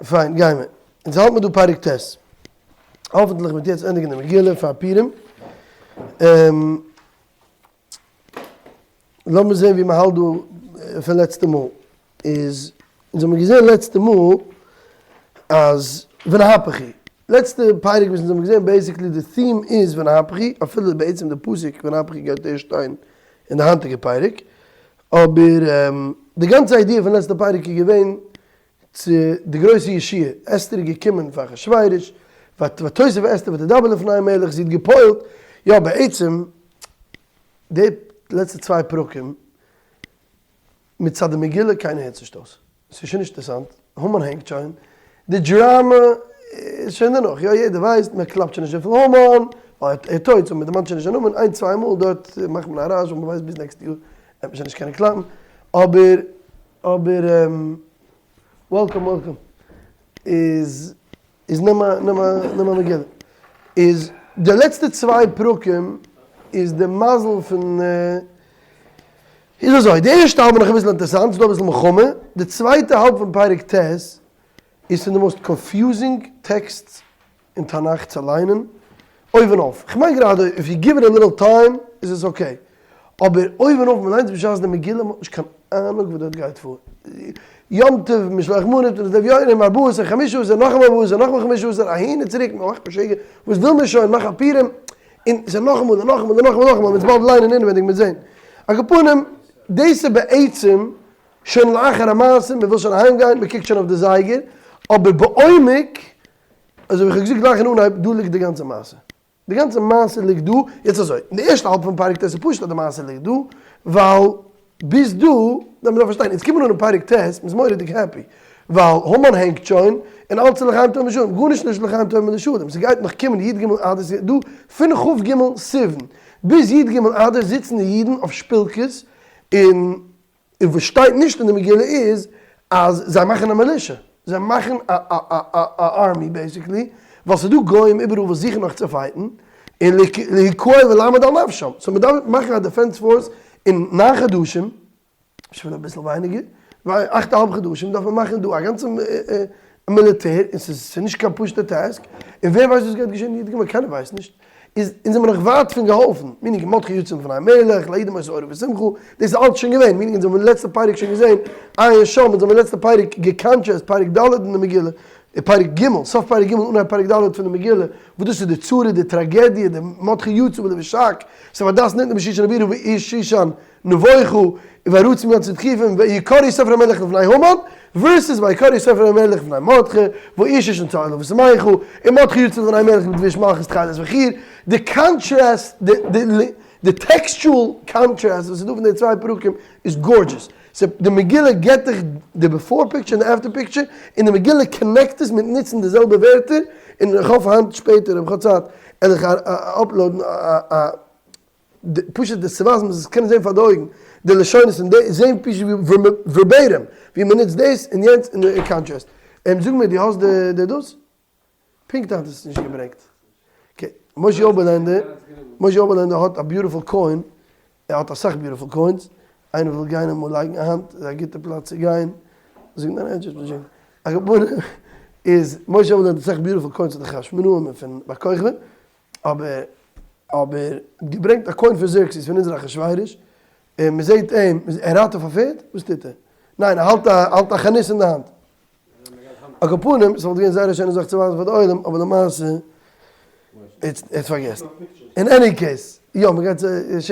פיין, גיימער. אונז האלט מיר דא פרק ט'. האפענטליך מ'וועט יעצט ענדיגן די מגילה פאר פורים. לאמיר זען ווי מ'האלט דא פון לעצטע מאל. איז, אונז האבן געזען לעצטע מאל אז ונהפוך הוא. לעצטע פרק וואס אונז האבן געזען basically די theme איז ונהפוך הוא, אפילו בעצם די פסוק ונהפוך הוא גייט ערשט שטיין אין די היינטיגע פרק. אבער די גאנצע idea פון לעצטע פרק איז געווען צו די גרויסע ישועה, אסתר איז געקומען פאר אחשורוש, ותוסף אסתר ותדבר לפני המלך, זי האט גע'פועל'ט, יא בעצם די לעצטע צוויי פרקים מצד די מגילה קיינער הערט נישט אויס, ס'איז שוין נישט אינטערסאנט, המן הענגט שוין, די דראמא איז שוין דערנאך, יא יעדער ווייסט מען קלאפט שוין נישט אזויפיל המן, ווייל ער איז טויט so מען דערמאנט שוין נישט זיין נאמען, איין צוויי מאל דארט מאכט מען א רעש ווייל מען ווייסט ביז נעקסטע יאר וועט מען שוין נישט קענען קלאפן, אבער אבער welcome welcome איז איז נעם א נעם א נעם א מגילה איז די לעצטע צוויי פרקים איז די מזל פון איז אזוי די ערשטע האלב איז נאך אביסל אינטערסאנט ס'איז דא אביסל מלחמה די צווייטע האלב פון פרק ט' איז פון די most confusing text אין תנך צו ליינען אויבן אויף, כ'מיין גראדע if you give it a little time איז עס okay, אבער אויבן אויף מ'ליינט עס בשעת די מגילה מ'האט נישט קיין אהנונג וואס דארט גייט פאר, יום טוב משלוח מנות און אביונים ארבעה עשר חמשה עשר נאכאמאל ארבעה עשר נאכאמאל חמשה עשר אהין און צוריק מ'מאכט משוגע וואס וויל מען שוין מאך א פורים און ס'איז נאכאמאל און נאכאמאל און נאכאמאל נאכאמאל מ'וועט באלד ליינען אינעווענדיג מ'וועט זעהן, על כל פנים דאס איז בעצם שוין לאחר המעשה מ'וויל שוין אהיים גיין מ'קוקט שוין אויף די זייגער, אבער בעומק אזוי ווי איך האב געזאגט גלייך אין אנהייב, דא ליגט די גאנצע מעשה. די גאנצע מעשה ליגט דא, יעצט אזוי, אין די ערשטע האלב פון פרק ט' איז פשוט אז די מעשה ליגט דא, ווייל ביז דא, דארף מען פארשטיין, אונז קומען אן אין פרק ט', מ'איז מורא'דיג happy, ווייל המן הענגט שוין, און אלץ איז לחיים טובים ולשלום, גארנישט נישט לחיים טובים ולשלום, ס'גייט נאך קומען י ג אדר, ס'איז דא פון כ ג סיוון ביז י ג אדר זיצן די אידן אויף שפילקעס, און און וואס שטייט נישט אין די מגילה איז אז זיי מאכן א militia, זיי מאכן א army basically, ווייל ס'איז דא גוים איבעראל וואס זוכן נאך צו fight ן, און להיקהל ולעמוד על נפשם, so מ'דארף מאכן א defense force אין ניין חדשים, אפשר אביסל ווייניגער, אכט א האלב חדשים דארף מען מאכן דא א גאנצע מיליטער, און ס'איז נישט קיין פשוטע task, און ווער ווייסט וואס גייט געשען אין י"ג, קיינער ווייסט נישט. איז אונז זעמיר נאך ווייט פון געהאלפן, meaning מרדכי יצא לפני המלך, ליהודים היתה אורה ושמחה, דאס איז אלץ שוין געווען, meaning אונז האבן אין לעצטע פרק שוין געזען, עיין שם, אונז האבן אין לעצטע פרק גע contrast פרק ד' אין די מגילה, פרק ג', סוף פרק ג' אנהייב פרק ד' פון די מגילה, וואס דאס איז די צרה, די טראגעדיע, די מרדכי יצא ולבשק, ס'איז והדת ניתנה בשושן הבירה והעיר שושן נבוכה, והרצים יצאו תכיפים, ויקרא סופרי המלך לפני המן, versus ויקרא סופרי המלך לפני מרדכי, והעיר שושן צהלה ושמחה, און מרדכי יצא לפני המלך בלבוש מלכות תכלת וחיר, די contrast, די textual contrast וואס איז דא פון די צוויי פרקים איז gorgeous. so די מגילה געבט דיך די before picture און די after picture, און די מגילה connect עס מיט נוצן די זעלבע ווערטער, און איך האף היינט שפעטער אויב איך האב צייט וועל איך upload ן א פשוט דאס צו ווייזן מ'זאל עס קענען זען פאר די אויגן, די לשונות און די זען פשוט ווי verbatim ווי מ'נוצט דאס און יענץ אין contrast. זאג מיר דו האסט די דאס? פונקט היינט האסטו עס נישט געברענגט. okay, משה אבערלענדער, משה אבערלענדער האט א beautiful coin, ער האט אסאך beautiful coins, איינער וויל גיין אמאל לייגן א האנט, איז א גוטע פלאץ צו גיין, זאג ניין ער האט נישט א געבוירענע, איז משה אבערלענדער האט אסאך beautiful coins פון די חשמונאים און פון בר כוכבא, אבער אבער געברענגט א coin פון זערקסיס פון אונזער אחשורוש, און מען זעט אים, ער רייט אויף א פערד? וואס טוט ער? ניין ער האלט א האלט א חנית אין די האנט. על כל פנים, ס'וואלט געווען זייער א שיינע זאך צו ווייזן פאר די עולם, אבער למעשה ער האט פארגעסן. אין any case, יא מ'גייט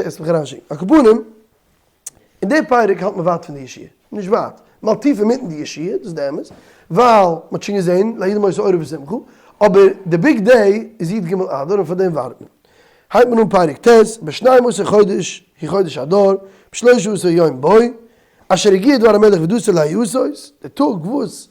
עס מיך אריינשיקן. על כל פנים, אין די פרק האלט מען ווייט פון די ישועה, נישט ווייט, מ'האלט טיף אינמיטן די ישועה, דאס איז די אמת, ווייל מ'האט שוין געזען ליהודים היתה אורה ושמחה, אבער די big day איז י ג אדר און פאר דעם ווארט מען. הייבט מען אן פרק ט', בשנים עשר חודש הוא חודש אדר, בשלושה עשר יום בו, אשר הגיע דבר המלך ודתו להיעשות, די טאג וואס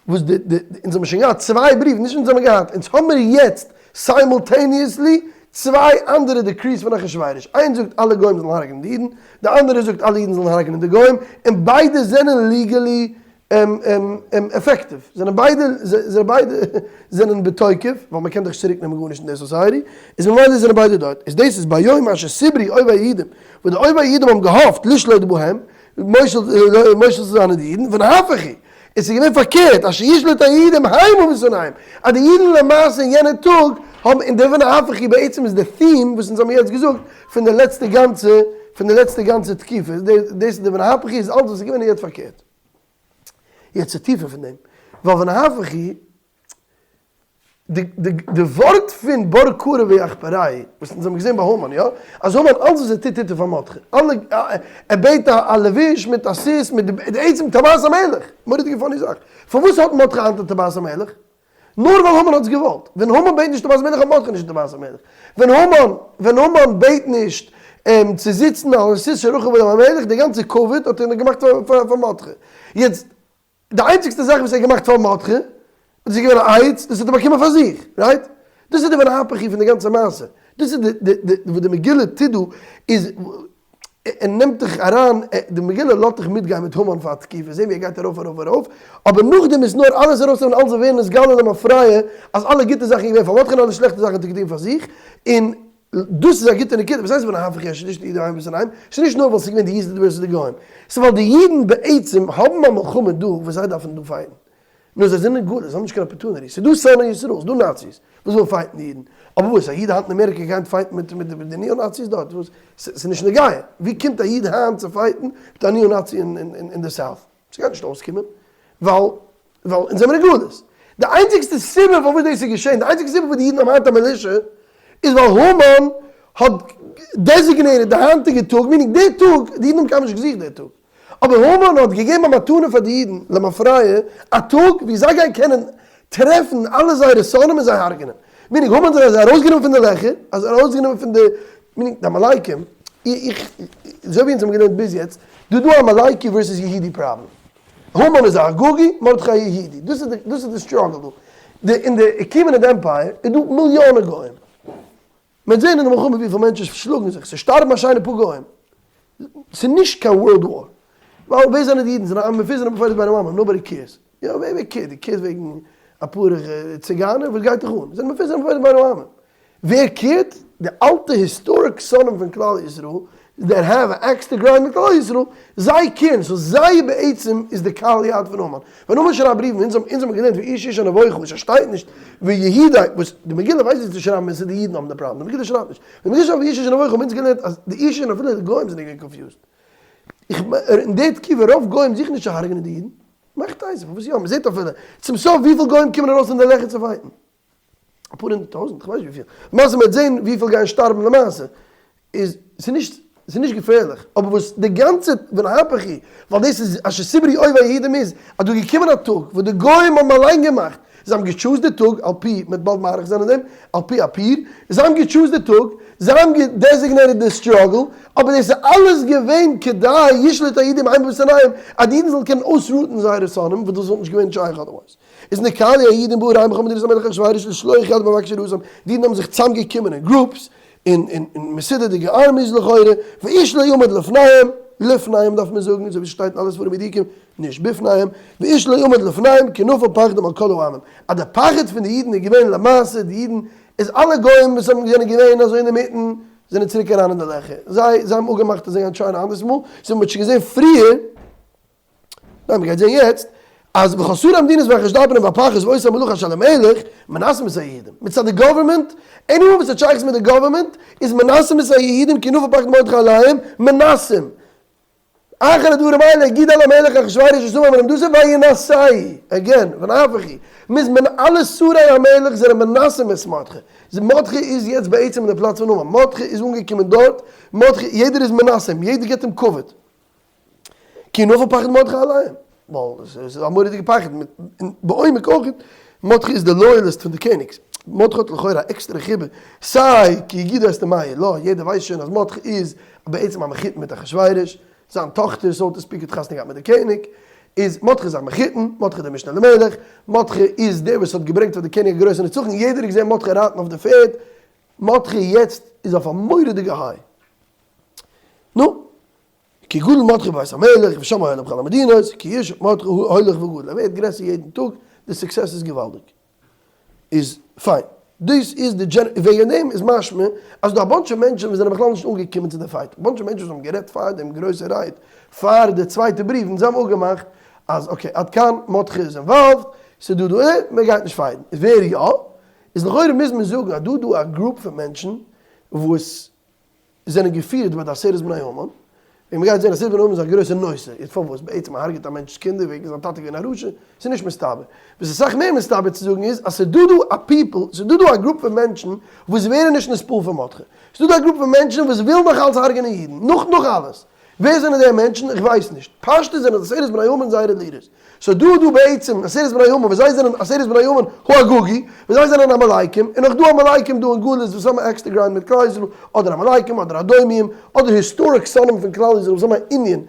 וואס די די אונז האבן שוין געהאט צוויי בריוון, נישט אונז האבן געהאט, אונז האמיר יעצט simultaneously צוויי אנדערע decrees פון אחשורוש, איינס זאגט אלע גוים זאלן הרג'נען די אידן, די אנדערע זאגט אלע אידן זאלן הרג'נען די גוים, און ביידע זענען legally effective, זענען ביידע זענען ביידע זענען בתוקף, ווייל מען קען דאך נישט צוריק נעמען גארנישט אין די society, איז ממילא זענען ביידע דארט, איז דאס איז ביום אשר סברו אויבי היהודים, וואס די אויבי היהודים האבן געהאפט לשלוט בהם, מושל צו זיין אין די אידן, ונהפוך הוא. עס איז געווען פארקערט, אשר ישלוט היהודים המה בשונאיהם, אז די אידן למעשה אין יענע טאג האבן, און דער ונהפוך הוא בעצם איז די theme וואס אונז האבן יעצט געזאגט פון די לעצטע גאנצע, פון די לעצטע גאנצע תקופה, דאס איז די ונהפוך הוא איז אלץ וואס איז געווען און יעצט פארקערט. יעצט איז טיפער פון דעם, ווייל ונהפוך הוא די ווארט פון בור כרה ויחפרהו וואס אונז האבן געזען ביי המן, יא? אז המן אלץ וואס ער טוט טוט ער פאר מרדכי, אלע, ער בעט א לבוש מיט א סוס מיט די עצם טבעת המלך, מורא'דיגע funny זאך, פארוואס האט מרדכי היינט א טבעת המלך? נאר ווייל המן האט עס געוואלט, ווען המן בעט נישט טבעת המלך האט מרדכי נישט טבעת המלך, ווען המן, ווען המן בעט נישט צו זיצן על הסוס שרכב עליו המלך, די גאנצע כבוד האט ער געמאכט פאר מרדכי, יעצט די איינציגסטע זאך וואס ער האט געמאכט פאר מרדכי, דאס איז געווען א עץ, דאס האט ער באקומען פאר זיך, right? דאס איז די ונהפוך הוא פון די גאנצע מעשה, דאס איז די די וואס די מגילה טוט דא, איז ער נעמט דיך אריין, די מגילה לאזט דיך מיטגיין מיט המן פאר א תקופה, זען ווי ער גייט ארויף ארויף ארויף, אבער נאכדעם איז נאר אלעס ארויס און אלעס זאל ווערן נתגלה למפרע, אז אלע גוטע זאכן איז געווען פאר מרדכי און אלע שלעכטע זאכן האט ער געטון פאר זיך, און דאס איז א גוטע נקודה, וואס הייסט ונהפוך הוא אשר ישלטו היהודים המה בשונאיהם? ס'איז נישט נאר ווייל ס'איז געווען די ישלטו versus די גוים, ס'איז ווייל די אידן בעצם האבן א מלחמה דא וואס זיי דארפן דא fight ן, נאר זיי זענען אין גלות, זיי האבן נישט קיין opportunity, ס'איז דא שונאי ישראל, ס'איז דא נאציס וואס ווילן fight ן די אידן, אבער וואס, א איד היינט אין אמעריקע גייט fight ן מיט די neo Nazis דארט? וואס? ס'איז נישט נוגע, ווי קומט א איד היינט צו fight ן מיט א neo Nazi אין די South? ס'גייט נישט אויסקומען, ווייל ווייל אונז זעמיר אין גלות. די איינציגסטע סיבה פארוואס דאס איז געשען, די איינציגסטע סיבה פארוואס די אידן האבן היינט א מילישע, איז ווייל המן האט designated די היינטיגע טאג, meaning די טאג, די אידן האבן קיינמאל נישט געזוכט די טאג, אבער המן האט געגעבן א מתנה פאר די אידן למפרע, א טאג ווי זיי גייען קענען טרעפן אלע זייערע שונאים און זיי הרג'נען. meaning המן האט זיי ארויסגענומען פון די לעכער, ארויסגענומען פון די, meaning די עמלקים, איך, אזוי ווי אונז האבן געלערנט ביז יעצט, דא דא עמלקי versus יהודי פראבלעם. המן איז א אגגי, מרדכי א יהודי. דאס איז די, דאס איז די struggle דא. די, אין די Achaemenid Empire איז דא מיליאנען גוים. מען וועט זען אין די מלחמה וויפיל מענטשן שלאגן זיך, ס'שטארבן א שיינע פאר גוים. ס'איז נישט קיין world war. ווייל ווער זענען די אידן? זענען עם מפוזר ומפורד בין העמים, nobody cares. יא, ווער ווער care ט? דו care סט וועגן אפאר ציגיינער? וואס גייט דיך אן? זענען מפוזר ומפורד בין העמים. ווער care ט? די אלטע historic שונאים פון כלל ישראל, that have axe to grind מיט כלל ישראל, זיי care ן, so זיי בעצם איז די קהל יעד פון המן. ווען המן שרייבט בריוון, אונז האבן אונז האבן געלערנט ואיש אשה נבוכה, וואס עס שטייט נישט ויהודי, וואס די מגילה ווייסט נישט צו שרייבן ווען ס'איז די אידן האבן די פראבלעם, די מגילה שרייבט נישט. ווען די מגילה שרייבט ואיש אשה נבוכה האבן אונז געלערנט אז די איש און אפילו די גוים זענען געווען confused. איך אין די תקופה רוב גוים זוכן נישט צו הרג'נען די אידן. מאכט איינס, פארוואס יא? מ'זעט אפילו צום סוף וויפיל גוים קומען ארויס פון די לעכער צו fight ן. אפאר הונדערט טויזענט, כ'ווייס נישט וויפיל. למעשה מ'וועט זעהן וויפיל גייען שטארבן למעשה. איז ס'איז נישט ס'איז נישט געפערליך. אבער וואס די גאנצע ונהפוך הוא, ווייל דאס איז אשר סברי אויבי היהודים איז, אז דא איז געקומען א טאג וואס די גוים האבן אליין געמאכט, זיי האבן גע choose ט די טאג, על פי, מ'וועט באלד מאריך זיין אין דעם, על פי הפור, זיי האבן גע choose ט די טאג, זיי האבן גע designated די struggle, אבער דאס איז אלעס געווען כדי ישלוט היהודים המה בשונאיהם, אז די אידן זאלן קענען אויסראטן זייערע שונאים, וואס דאס וואלט נישט געווען שייך otherwise. איז נקהלו היהודים בעריהם בכל מדינות המלך אחשורוש לשלוח יד במבקשי רעתם, די אידן האבן זיך צוזאם געקומען אין groups, און אין מסודר'דיגע armies לכאורה, ואיש לא עמד לפניהם, לפניהם דארף מען זאגן, אזוי ווי ס'שטייט אין אלע ספרים ידועים, נישט בפניהם, ואיש לא עמד לפניהם כי נפל פחדם על כל העמים, אז די פחד פון די אידן איז געווען למעשה, די אידן, איז אלע גוים וואס האבן זענען געווען אזוי אינדערמיטן, זענען צוריק אריין אין די לעכער, זיי זיי האבן אפגעמאכט אז זיי גייען try ען א אנדערס מאל, אזוי ווי מ'האט שוין געזען פריער, ניין מ'גייט זען יעצט אז וכל שרי המדינות והאחשדרפנים והפרחות ועושי המלאכה אשר למלך מנסים את היהודים מצד די government, anyone וואס האט שייכות מיט די government איז מנסים את היהודים כי נפל פחד מרדכי עליהם, מנסים. אחר הדברים האלה הגידו למלך אחשורוש את המן עמדתו וינשאו, again, ונהפוך הוא, מ'איז מנ אלע שרי המלך זענען מנסים את מרדכי, מרדכי איז יעצט בעצם אין די פלאץ פון המן, מרדכי איז אנגעקומען דארט, מרדכי, יעדער איז מנסים, יעדער גיבט אים כבוד. כי נפל פחד מרדכי עליהם, ווייל עס איז א מורא'דיגע פחד, און בעומק אויך, מרדכי איז די loyalist פון די קעניג, מרדכי האט לכאורה א עקסטערע חיבה, סיי כי הגידו את המאי לא, יעדער ווייסט שוין אז מרדכי איז בעצם א מחותן מיט אחשורוש, זיין טאכטער so to speak האט חתונה געהאט מיט די קעניג, איז מרדכי איז א מחותן, מרדכי איז דער משנה למלך, מרדכי איז דער וואס האט געברענגט פאר די קעניג א גרויסע נצחון, יעדער האט געזען מרדכי רייטן אויף די פערד, מרדכי יעצט איז אויף א מורא'דיגע high. נו. כי גדול מרדכי בבית המלך ושם היה בכל המדינות, כי יש מרדכי הולך וגדל, ער ווערט גרעסער יעדן טאג, די success איז געוואלדיג. איז פיין. דאס איז די דזשענ. וועגן דעם איז משמע אז דא א bunch of מענטשן וואס זענען בכלל נישט אנגעקומען צו די fight, א bunch of מענטשן וואס האבן גערעדט פאר דעם גרויסע רייד פאר די צווייטע בריוו און זיי האבן אפגעמאכט. אז okay עד כאן מרדכי איז involved, ס'איז דא דא אה, מען גייט נישט fight ן, איז ווער יא? איז לכאורה מוז מען זאגן אז דא דא א group פון מענטשן וואס זענען געפירט ביי די עשרת בני המן, און מען גייט זען עשרת בני המן איז א גרויסע נושא, איז פארוואס בעצם מען הרג'עט א מענטש'ס קינדער וועגן זיין טאטע געווען א רשע? ס'איז נישט מסתבר. וואס איז אסאך מער מסתבר צו זאגן איז אז ס'איז דא דא א people, ס'איז דא דא א group פון מענטשן וואס ווערן נישט נתפעל פון מרדכי, ס'איז דא דא א group פון מענטשן וואס ווילן נאך אלץ הרג'ענען אידן, נאך נאך אלעס. ווער זענען די מענטשן? איך ווייס נישט. פשטות זענען עשרת בני המן זייערע leaders. סאו דא איז דא בעצם עשרת בני המן וואס זיי זענען עשרת בני המן האגגי, וואס זיי זענען עמלקים, און נאך דא עמלקים דא אין גלות וואס האבן axe to grind מיט כלל ישראל, אדער עמלקים אדער אדומים, אדער historic שונאים פון כלל ישראל וואס האבן א ענין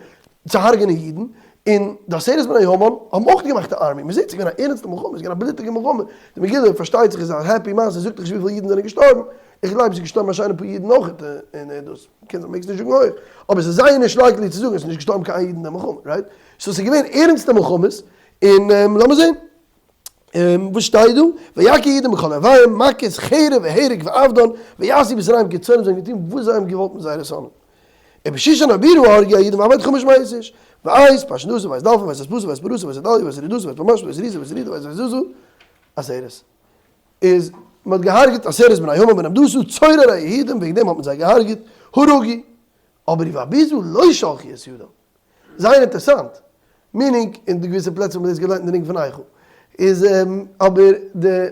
צו הרג'נען אידן, און די עשרת בני המן האבן אויך געמאכט א army, מ'זעט ס'איז געווען א ערנסטע מלחמה, ס'איז געווען א בלוטיגע מלחמה, די מגילה פארשטייט זיך איז א happy מעשה, זאגט דאך נישט וויפיל אידן זענען געשטארבן, איך גלייב ס'איז געשטארבן א שיינע פאר אידן אויך אין דאס, קען זיין מעגסט נישט זאגן הויך, אבער ס'איז זייער נישט likely צו זאגן אז ס'איז נישט געשטארבן קיין איד אין די מלחמה, right? so ס'איז געווען ערנסטע מלחמות, און לאמיר זען וואס שטייט דא, ויכו היהודים בכל אויביהם, מכות חרב והרג ואבדן, ויעשו בשונאיהם כרצונם, זיי האבן געטון וואס זיי האבן געוואלט מיט זייערע שונאים. ובשושן הבירה הרגו היהודים ועמד חמש מאות איש, ואת פרשנדתא ואת דלפון ואת אספתא ואת פרתא ואת אדליא ואת ארידתא ואת פרמשתא ואת ריתא ואת רידא ואת עזזא עשרת. איז מען האט געהארגעט עשרת בני המן בן המדתא צורר היהודים וועגן דעם האט מען זיי געהארגעט, הרגו, אבער ובביזה לא שלחו את ידם. זייער אינטערסאנט, meaning אין די געוויסע פלעצער האט מען דאס געליינט אין די ניגון פון איכה, איז אבער די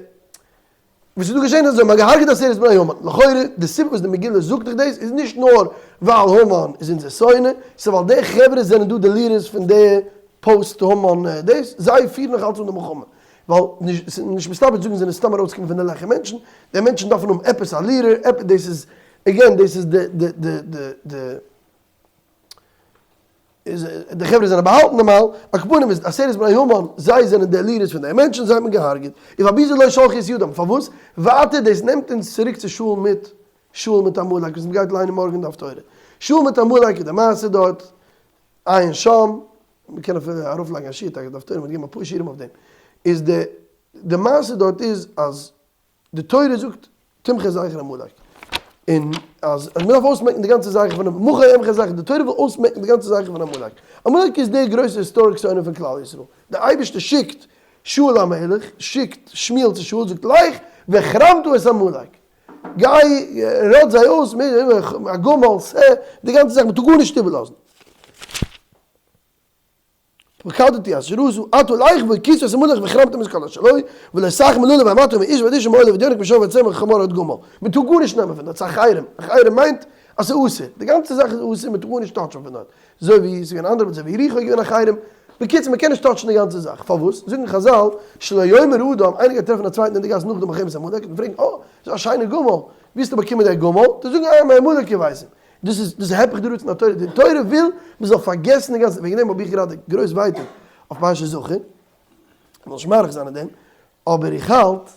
וואס איז דא געשען איז אזוי, מען האט געהארגעט עשרת בני המן, לכאורה די סיבה וואס די מגילה זאגט דיך דאס איז נישט נאר ווייל המן איז אונזער שונא, ס'איז ווייל די חברה זענען דא די leaders פון די post המן דאס, זיי פירן נאך אלץ אן די מלחמה, ווייל נישט ס'איז נישט מסתבר צו זאגן זיי זענען סתם ארויסגעקומען פון די לעכער מענטשן, די מענטשן דארפן האבן עפעס א leader, עפעס דאס איז again דאס איז די די די די די איז די חברה זענען באהאלטן נארמאל, על כל פנים איז עשרת בני המן זיי זענען די leaders פון די מענטשן זיי האט מען געהארגעט, ובביזה לא שלחו את ידם, פארוואס? ווייטער דאס נעמט אונז צוריק צו שאול מיט שאול מיט עמלק וואס מ'גייט ליינען מארגן אין די הפטורה, שאול מיט עמלק איז די מעשה דארט, עיין שם, מ'קען אפילו ארויפלייגן א שיעור טאקע די הפטורה, מ'האט געגעבן אפאר שיעורים אויף דעם, איז די די מעשה דארט איז אז די תורה זאגט תמחה זכר עמלק, און אז אז מ'דארף אויסמעקן די גאנצע זכר פון עמלק, מחה אמחה זכר, די תורה וויל אויסמעקן די גאנצע זכר פון עמלק, עמלק איז דער גרויסער historic שונא פון כלל ישראל, דער אייבערשטער שיקט שאול המלך, שיקט שמואל צו שאול, זאגט לך והחרבת את עמלק, גיי ראט זיי אויס, הגמל, שה, די גאנצע זאך, מ'טאר גארנישט איבערלאזן. פקדתי אשר עשו, עתה לך והכית את עמלק והחרבתם את כל אשר לו, ולא תחמול עליו המטה מאיש ועד אשה מעולה ועד יונק משור ועד שה מחמור עד גמל. מען טאר גארנישט נעמען פון דארט, ס'איז א חרם, א חרם מיינט אז ס'איז אסור, די גאנצע זאך איז אסור, מען טאר גארנישט touch ן פון דארט, אזוי ווי ס'איז געווען אנדערע, אזוי ווי יריחו איז געווען א חרם, בקיצור מען קען נישט touch ן די גאנצע זאך, פארוואס? זאגן חזל, שלא יאמר אדם, איינער גייט טרעפן א צווייטן אין די גאס נאך די מלחמת עמלק און פרעגן, אה, ס'איז א שיינע גמל, ווי האסטו באקומען דער גמל? וועט ער זאגן, אה, מעמלק הבאתים. דאס איז דאס איז היפך די רצון התורה, די תורה וויל מען זאל פארגעסן די גאנצע, וועגן דעם האב איך גראדע גרויס ווייטאג אויף פרשת זכור, איך וויל נישט מאריך זיין אין דעם, אבער איך האלט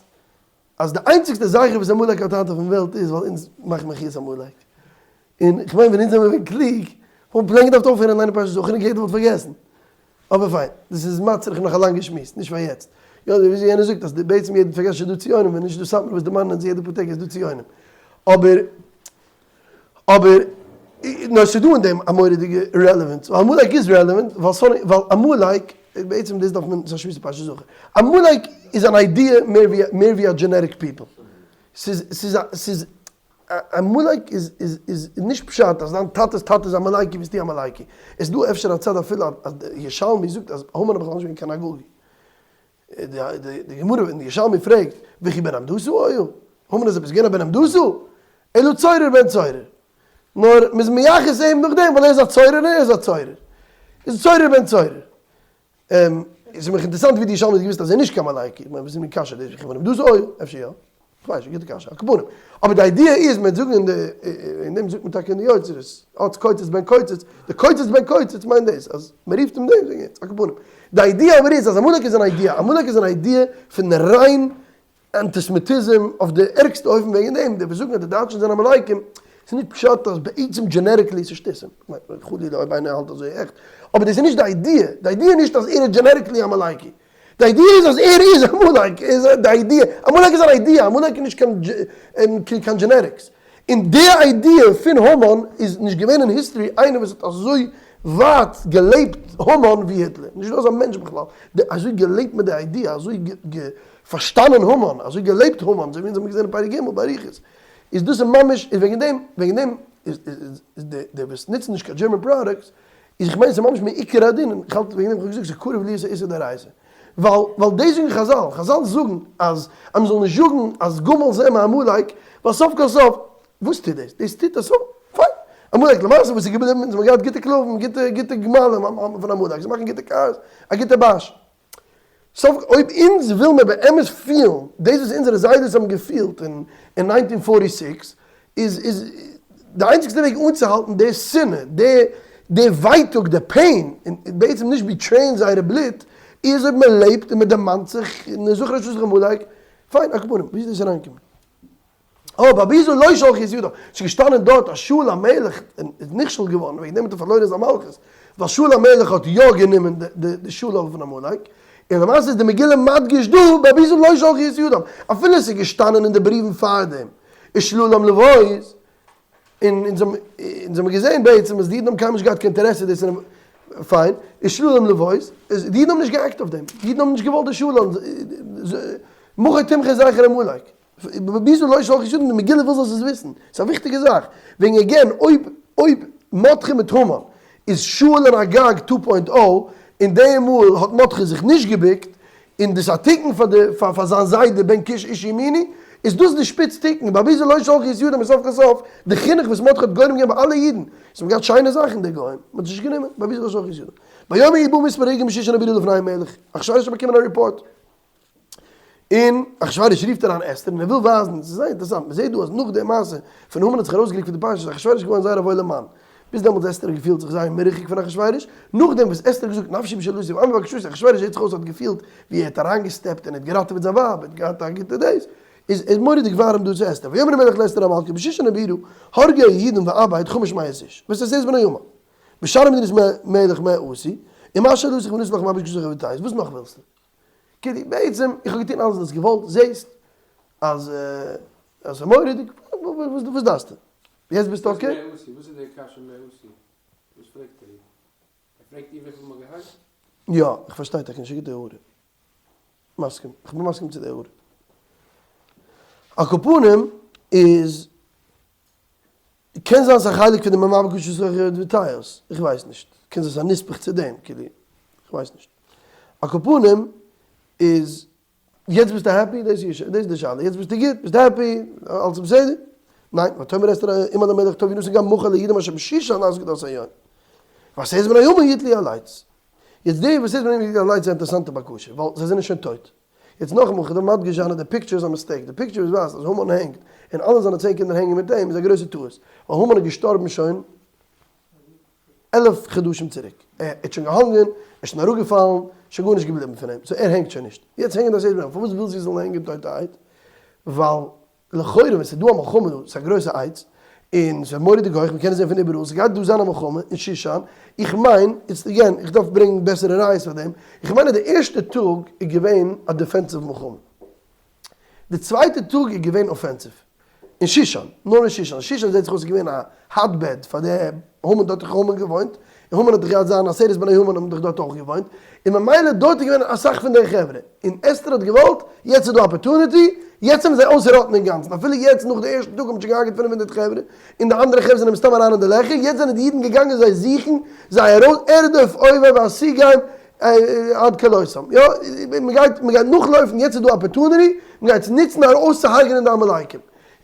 אז די איינציגסטע זכר וואס עמלק האט היינט אויפן וועלט איז ווייל אונז מאכן מחיית עמלק, און איך מיין ווען אונז זעמיר ווען קלוג וואלט מען plain געדארפט אויפהערן ליינען פרשת זכור און יעדער וואלט פארגעסן, אבער פיין, דאס איז מצריך נאך א לאנגע שמועס, נישט פאר יעצט. יא, אזוי ווי יענער זאגט אז בעצם יעדער פארגעסט שוין דא ציונים, ווען נישט דא סאטמאר וואס דערמאנען אונז יעדע פאר טעג אז דא ציונים. אבער אבער נאר ס'איז דא אין דעם א מורא'דיגע relevance, ווייל עמלק איז relevant, ווייל sorry, ווייל עמלק, בעצם דאס דארף מען, ס'איז א שמועס אין פרשת זכור, עמלק איז אן idea מער ווי מער ווי א generic people, ס'איז ס'איז א ס'איז עמלק איז איז איז נישט פשט אז דיין טאטע'ס טאטע איז עמלקי ביסטו עמלקי, עס איז דא אפשר א צד אפילו אז די ירושלמי זאגט אז המן איז בכלל נישט געווען קיין אגגי. די גמרא אין ירושלמי פרעגט, וכי בן המדתא היה? המן איז עפעס געווען א בן המדתא? אלא צורר בן צורר. נאר מ'איז מייחס אים נאכדעם ווייל ער איז א צורר און ער איז א צורר. איז צורר בן צורר. איז מיך אינטערעסאנט ווי די ירושלמי האט געוואוסט אז ער איז נישט קיין עמלקי. כ'מיין וואס איז מיר קשיא דאס וכי בן המדתא היה? אפשר יא. כ'ווייס נישט, גוטע קשיא. על כל פנים. אבער די idea איז, מען וועט זאגן אין די, אין דעם זאגט מען טאקע אין די יוצרות, אץ קוצץ בן קוצץ, די קוצץ בן קוצץ מיינט דאס, אז מען רופט אים דעם, זאגן יעצט, על כל פנים. די idea אבער איז אז עמלק איז אן idea, עמלק איז אן idea פון ריין אנטיסעמיטיזם אויף די ערגסטע אופן, וועגן דעם די וואס זאגן אז די דייטשן זענען עמלקים, ס'איז נישט פשט אז בעצם genetically ס'איז שטותים, כ'מיין חלילה אויב איינער האלט אזוי עכט, אבער דאס איז נישט די idea, די idea איז נישט אז ער איז genetically עמלקי, די idea איז אז ער איז עמלק, איז די idea, עמלק איז אן idea, עמלק איז נישט קיין קיין genetics, און די idea פון המן איז נישט געווען אין history איינער וואס האט אזוי. ווייט געלעבט המן ווי היטלער, נישט דא אזא מענטש בכלל, אזוי געלעבט מיט די idea, אזוי פארשטאנען המן, אזוי געלעבט המן, אזוי ווי אונז האבן געזען אין פרק ג' באריכות, איז דאס איז ממש, איז וועגן דעם, וועגן דעם איז די וואס נוצן נישט קיין German products, איז איך מיין ס'איז ממש מעיקר הדין, און איך האלט וועגן דעם איך האב געזאגט ס'איז קרוב להיות איסור דאורייתא, ווייל ווייל דאס זאגן חזל, חזל זאגן אז אז מ'זאל נישט זאגן אז גמל זה מעמלק, ווייל סוף כל סוף וואס טוט דאס? דאס טוט אז סוף, פיין, עמלק למעשה וואס איז געבליבן, אונז האבן געהאט גוטע כלבים, גוטע גוטע גמלים פון עמלק, זיי מאכן גוטע cars, א גוטע באש. סוף אויב אונז וויל מיר באמת פילן דאס וואס אונזערע זיידעס האבן געפילט אין אין nineteen forty six, איז איז די איינציגסטע וועג אנצוהאלטן די שנאה, די די ווייטאג, די pain, און בעצם נישט betray ען זייערע בלוט, איז אויב מען לעבט און מען דערמאנט זיך און זכר את אשר עמלק, פיין, על כל פנים, ווי איז דאס אריינגעקומען? אבער בעביזו לא שלחו את ידם, ס'איז געשטאנען דארט אז שאול המלך איז נכשל געווארן, וועגן דעם האט ער פארלוירן זיין מלכות, ווייל שאול המלך האט יא גענומען די שלל פון עמלק, און למעשה איז די מגילה מדגיש דא בעביזו לא שלחו את ידם, אפילו עס איז געשטאנען אין די בריוון פארדעם, איז שללם לבוז, און אונז האבן געזען בעצם אז די אידן האבן קיינמאל נישט געהאט קיין אינטערעסע דאס צו פיין, איז שללם לבוז, די אידן האבן נישט גע'act אויף דעם, די אידן האבן נישט געוואלט די שלל, מחה תמחה זכר עמלק. בביזו לא שלח ישותן, די מגילה וויל זאלסט עס וויסן, ס'איז א וויכטיגע זאך, וועגן again אויב אויב מרדכי מיט המן איז שאול און אגג two point o, און די מאל האט מרדכי זיך נישט געבוקט, און דאס א תיקון פאר די פאר פאר זיין זיידע בן קיש איש ימיני, איז דאס די שפיץ תיקון, בביזו לא שלח ישותן איז סוף כל סוף די חינוך וואס מרדכי האט גורם געווען ביי אלע אידן, זיי האבן געהאט שיינע זאכן די גוים, מ'האט עס נישט גענומען, בביזו לא שלח ישותן. ביום ההוא בא מספר הרוגים בשושן הבירה לפני המלך, אחשורוש האט באקומען א report. און אחשורוש רופט אריין אסתר און ער וויל ווייזן, ס'איז זייער אינטערעסאנט, מ'זעט דא אז נאך די מעשה פון המן האט זיך ארויסגערוקט פון די פרשה איז אחשורוש געווארן זייער א וואוילער מאן, ביז דעמאלטס אסתר האט געפילט זיך זייער מרוחק פון אחשורוש, נאכדעם וואס אסתר האט געזאגט נפשי בשאלתי ועמי בקשתי, אחשורוש זעט זיך אויס האט געפילט ווי ער האט אריינגע step ט און ער האט געראטעוועט זיין ווייב, ער האט געהאט א גוטע דאס, איז איז מורא'דיג ווארעם דא צו אסתר, ויאמר המלך לאסתר המלכה בשושן הבירה הרגו היהודים ואבד חמש מאות איש, ואת עשרת בני המן, בשאר מדינות מלך מה עשו, ומה שאלתך ונתן לך ומה בקשתך ותעש, וואס נאך ווילסטו? כאילו בעצם איך האב געטון אלעס וואס דו האסט געוואלט, זעהסט אז אז ס'איז מורא'דיג, וואס דארפסטו? יעצט ביסטו okay? וואס איז די קשיא מה עשו? וואס פרעגט ער איר? ער פרעגט איר וויפיל מ'האט געהארגעט? יא, איך פארשטיי טאקע נישט, א גוטע הערה. מסכים, איך בין מסכים צו די הערה. על כל פנים איז, קען זיין ס'איז א חלק פון די ממלא קדושת ותיעות, איך ווייס נישט, קען זיין ס'איז א נספח צו דעם, כאילו, איך ווייס נישט. על כל פנים איז יעצט ביסטו happy? דאס איז די שאלה, יעצט ביסטו גוט? ביסט happy? אלס איז בסדר? ניין, ותאמר אסתר אם על המלך טוב ינשא גם מחר ליהודים אשר בשושן נעשה כדת היום. ועשרת בני המן יתלו על עץ. יעצט די ועשרת בני המן יתלו על עץ איז א אינטערעסאנטע בקשה, ווייל זיי זענען שוין טויט. יעצט נאכאמאל, כ'דארף מדגיש זיין אז די picture איז א mistake, די picture וואס ווייזט אז המן הענגט און אלע זיינע צען קינדער הענגען מיט אים איז א גרויסע טעות, ווייל המן איז געשטארבן שוין 11 חדשים צוריק, ער האט שוין געהאנגען, ער איז שוין אראפגעפאלן, שוין גארנישט געבליבן פון אים, so ער הענגט שוין נישט. יעצט הענגען די עשרת בני, פארוואס וויל זי זאלן הענגען טויטערהייט? ווייל לכאורה ווען ס'איז דא א מלחמה דא, ס'איז א גרויסע עץ, און ס'איז מורא'דיג הויך, מ'קען עס זען פון איבעראל, ס'גייט דא זיין א מלחמה אין שושן, איך מיין, איצט again, איך דארף ברענגן בעסערע ראיות פאר דעם, איך מיין אז די ערשטע טאג איז געווען א defensive מלחמה. די צווייטע טאג איז געווען offensive. אין שושן, נאר אין שושן, שושן זעט זיך אויס איז געווען א hotbed פאר די המן, דארט האט דאך המן געוואוינט, און המן האט דאך געהאט זיין עשרת בני המן האבן דאך דארט אויך געוואוינט, און ממילא דארט איז געווען אסאך פון די חברה, און אסתר האט געוואלט, יעצט איז דא opportunity, יעצט וועלן זיי אויסראטן אינגאנצן, אפילו יעצט נאך די ערשטע טאג האבן שוין געהארגעט 500 חברה, און די אנדערע חברה זענען מסתם אריין אין די לעכער, יעצט זענען די אידן געגאנגען זיי זוכן, זיי ארויס, ארדוף אויבי ואשיגם עד כלותם, יא, מען גייט מען גייט נאכלויפן, יעצט איז דא opportunity, מען גייט עס נוצן ארויסצוהרג'נען די עמלקים,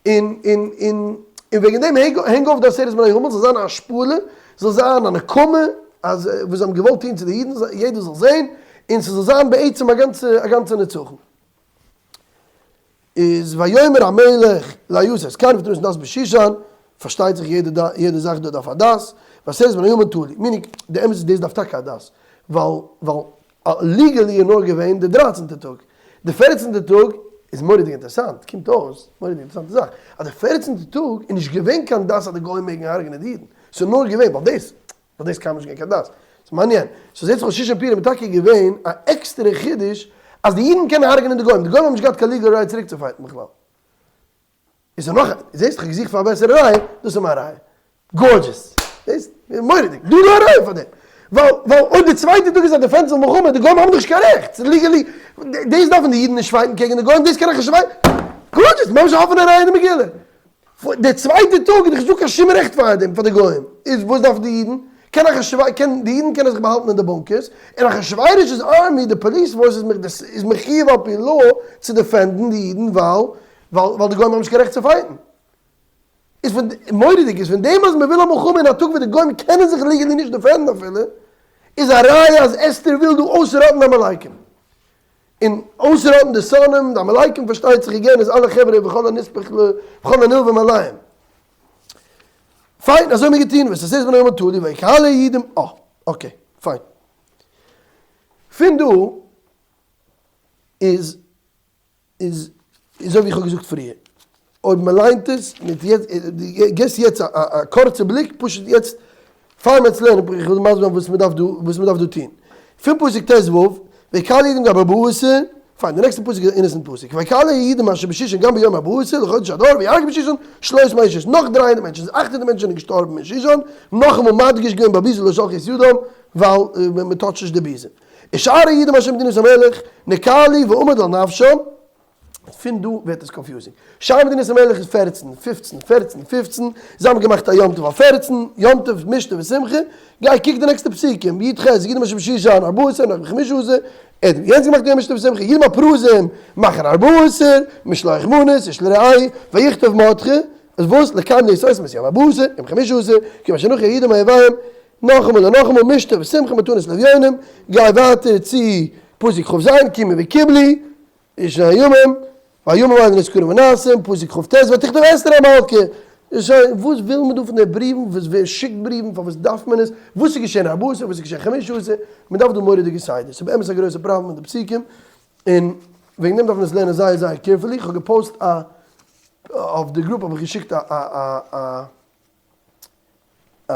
און און און און וועגן דעם הענג אויף די עשרת בני המן, זאל זיין א השפלה, זאל זיין א נקמה, אז וואס זיי האבן געוואלט טון צו די אידן, יעדער זאל זען, און ס'זאל זיין בעצם א גאנצע א גאנצע נצחון. איז ויאמר המלך להיעשות כן ותנתן דת בשושן, פארשטייט זיך יעדע יעדע זאך דא דארף א דת, ועשרת בני המן תלו, meaning די אמת איז דאס דארף טאקע א דת, ווייל ווייל legally איז נאר געווען די דרייצענטע טאג, די פערצענטע טאג איז מורא'דיג אינטערעסאנט, קומט אויס, מורא'דיג אינטערעסאנטע זאך, אז די פערצענטע טאג איז נישט געווען קיין דת אז די גוים מעגן הרג'נען די אידן, ס'איז נאר געווען ווייל דאס, ווייל דאס קיינמאל נישט געווען קיין דת. ס'איז מעניין. סאו זעהט זיך אויס שושן פורים איז טאקע געווען א עקסטערע חידוש אז די אידן קענען הרג'נען די גוים, די גוים האבן נישט געהאט קיין legal right צוריק צו fight ן בכלל. איז ער נאך, זעהסט איך האב געזוכט פאר א בעסערע ראיה, דאס איז מיין ראיה. Gorgeous! זעהסט? מורא'דיג! דא איז דא א ראיה פאר דעם. ווייל ווייל אויב די צווייטע טאג איז א defensive מלחמה, די גוים האבן דאך נישט קיין רעכט, ס'איז legally, דאס דארפן די אידן נישט fight ן קעגן די גוים, דאס קען איך נישט fight ן. Gorgeous! ממש א אפענע ראיה אין די מגילה. די צווייטע טאג איז דאך נישטא קיין שום רעכט פאר דעם פאר די גוים, איז וואס דארפן די אידן? קען אחשורוש קען די אידן קענען זיך באהאלטן אין די bunkers, און אחשורוש'ס army די police force איז מחיוב על פי law צו defend ן די אידן ווייל ווייל די גוים האבן נישט קיין רעכט צו fight ן. איז פון מורא'דיג איז פון דעם אז מ'וויל א מלחמה אין א טאג וואס די גוים קענען זיך legally נישט defend ן אפילו, איז א ראיה אז אסתר וויל דא אויסראטן די עמלקים. און אויסראטן די שונאים, די עמלקים פארשטייט זיך again איז אלע חברה וכל הנספח ל וכל הנלווים אליהם. פיין, אזוי האט מען געטון, וואס עס איז בני המן תלוי ויקהלו היהודים, אה, okay, פיין. פון דא איז איז אזוי ווי איך האב געזאגט פריער, אויב מען ליינט עס מיט יעצט, דו געסט יעצט א קורצע בליק, פשוט יעצט פאר מען לערנט, איך וויל מסביר זיין וואס מען דארף דא, וואס מען דארף דא טון. פון פסוק ט ו, ויקהלו היהודים גם בארבעה עשר, פיין, די נעקסטע פסוק איז א innocent פסוק, ויקהלו היהודים אשר בשושן גם ביום ארבעה עשר לחודש אדר ויהרגו בשושן שלוש מאות איש, נאך 300 מענטשן, איז 800 מענטשן זענען געשטארבן אין שושן, נאכאמאל מדגיש געווען בביזה לא שלחו את ידם, ווייל מען touch ט נישט די ביזה. ושאר היהודים אשר במדינת המלך, נקהלו ועמדו על נפשם, פון דא ווערט עס confusing. שאר מדינת המלך איז 14, 15, 14, 15, זיי האבן געמאכט א יום טוב אויף 14, יום טוב משתה ושמחה, גיי קוק די נעקסטע פסוקים, י ח, יהודים אשר בשושן, ארבעה עשר, נח בחמשה עשר, ער האט יענץ געמאכט יום משתה ושמחה, יהודים הפרוזים מאכן ארבעה עשר, משלוח מנות, איש לרעהו, ויכתוב מרדכי, אז וואס, לקיים להיות עושים את יום ארבעה עשר, יום חמשה עשר, כיוון שנכו יהודים מאויביהם, נאכאמאל און נאכאמאל משתה ושמחה מתנות לאביונים, גיי ווייטער צו פסוק כ ז, קימו וקיבלו, שני הימים, והימים האלה נזכרים ונעשים, פסוק כ ט, ותכתוב אסתר המלכה, שוין, וואס וויל מען דא פון די בריוון, וואס ווער שיקט בריוון, פארוואס דארף מען עס, וואס איז געשען ארבעה עשר, וואס איז געשען חמשה עשר, מען דארף דא מורא'דיגע סדר, ס'איז באמת א גרויסע פראבלעם מיט די פסוקים, און וועגן דעם דארף מען עס לערנען זייער זייער carefully, איך האב גע post א, אויף די group האב איך געשיקט א א א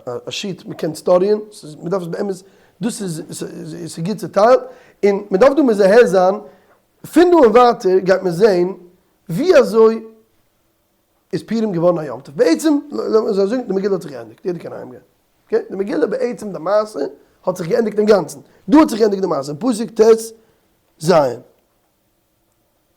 א sheet מען קען study ען, ס'איז מען דארף עס באמת, דאס איז ס'איז גוט צוטיילט, און מען דארף דא מזהה זיין, פון דא און ווייטער גייט מען זעהן ווי אזוי איז פורים געווארן א יום טוב, בעצם לאמיר זאגן די מגילה האט זיך געענדיגט, יעדער קען אהיים גיין, okay, די מגילה בעצם די מעשה האט זיך געענדיגט אינגאנצן, דא האט זיך געענדיגט די מעשה, אין פסוק ט ז.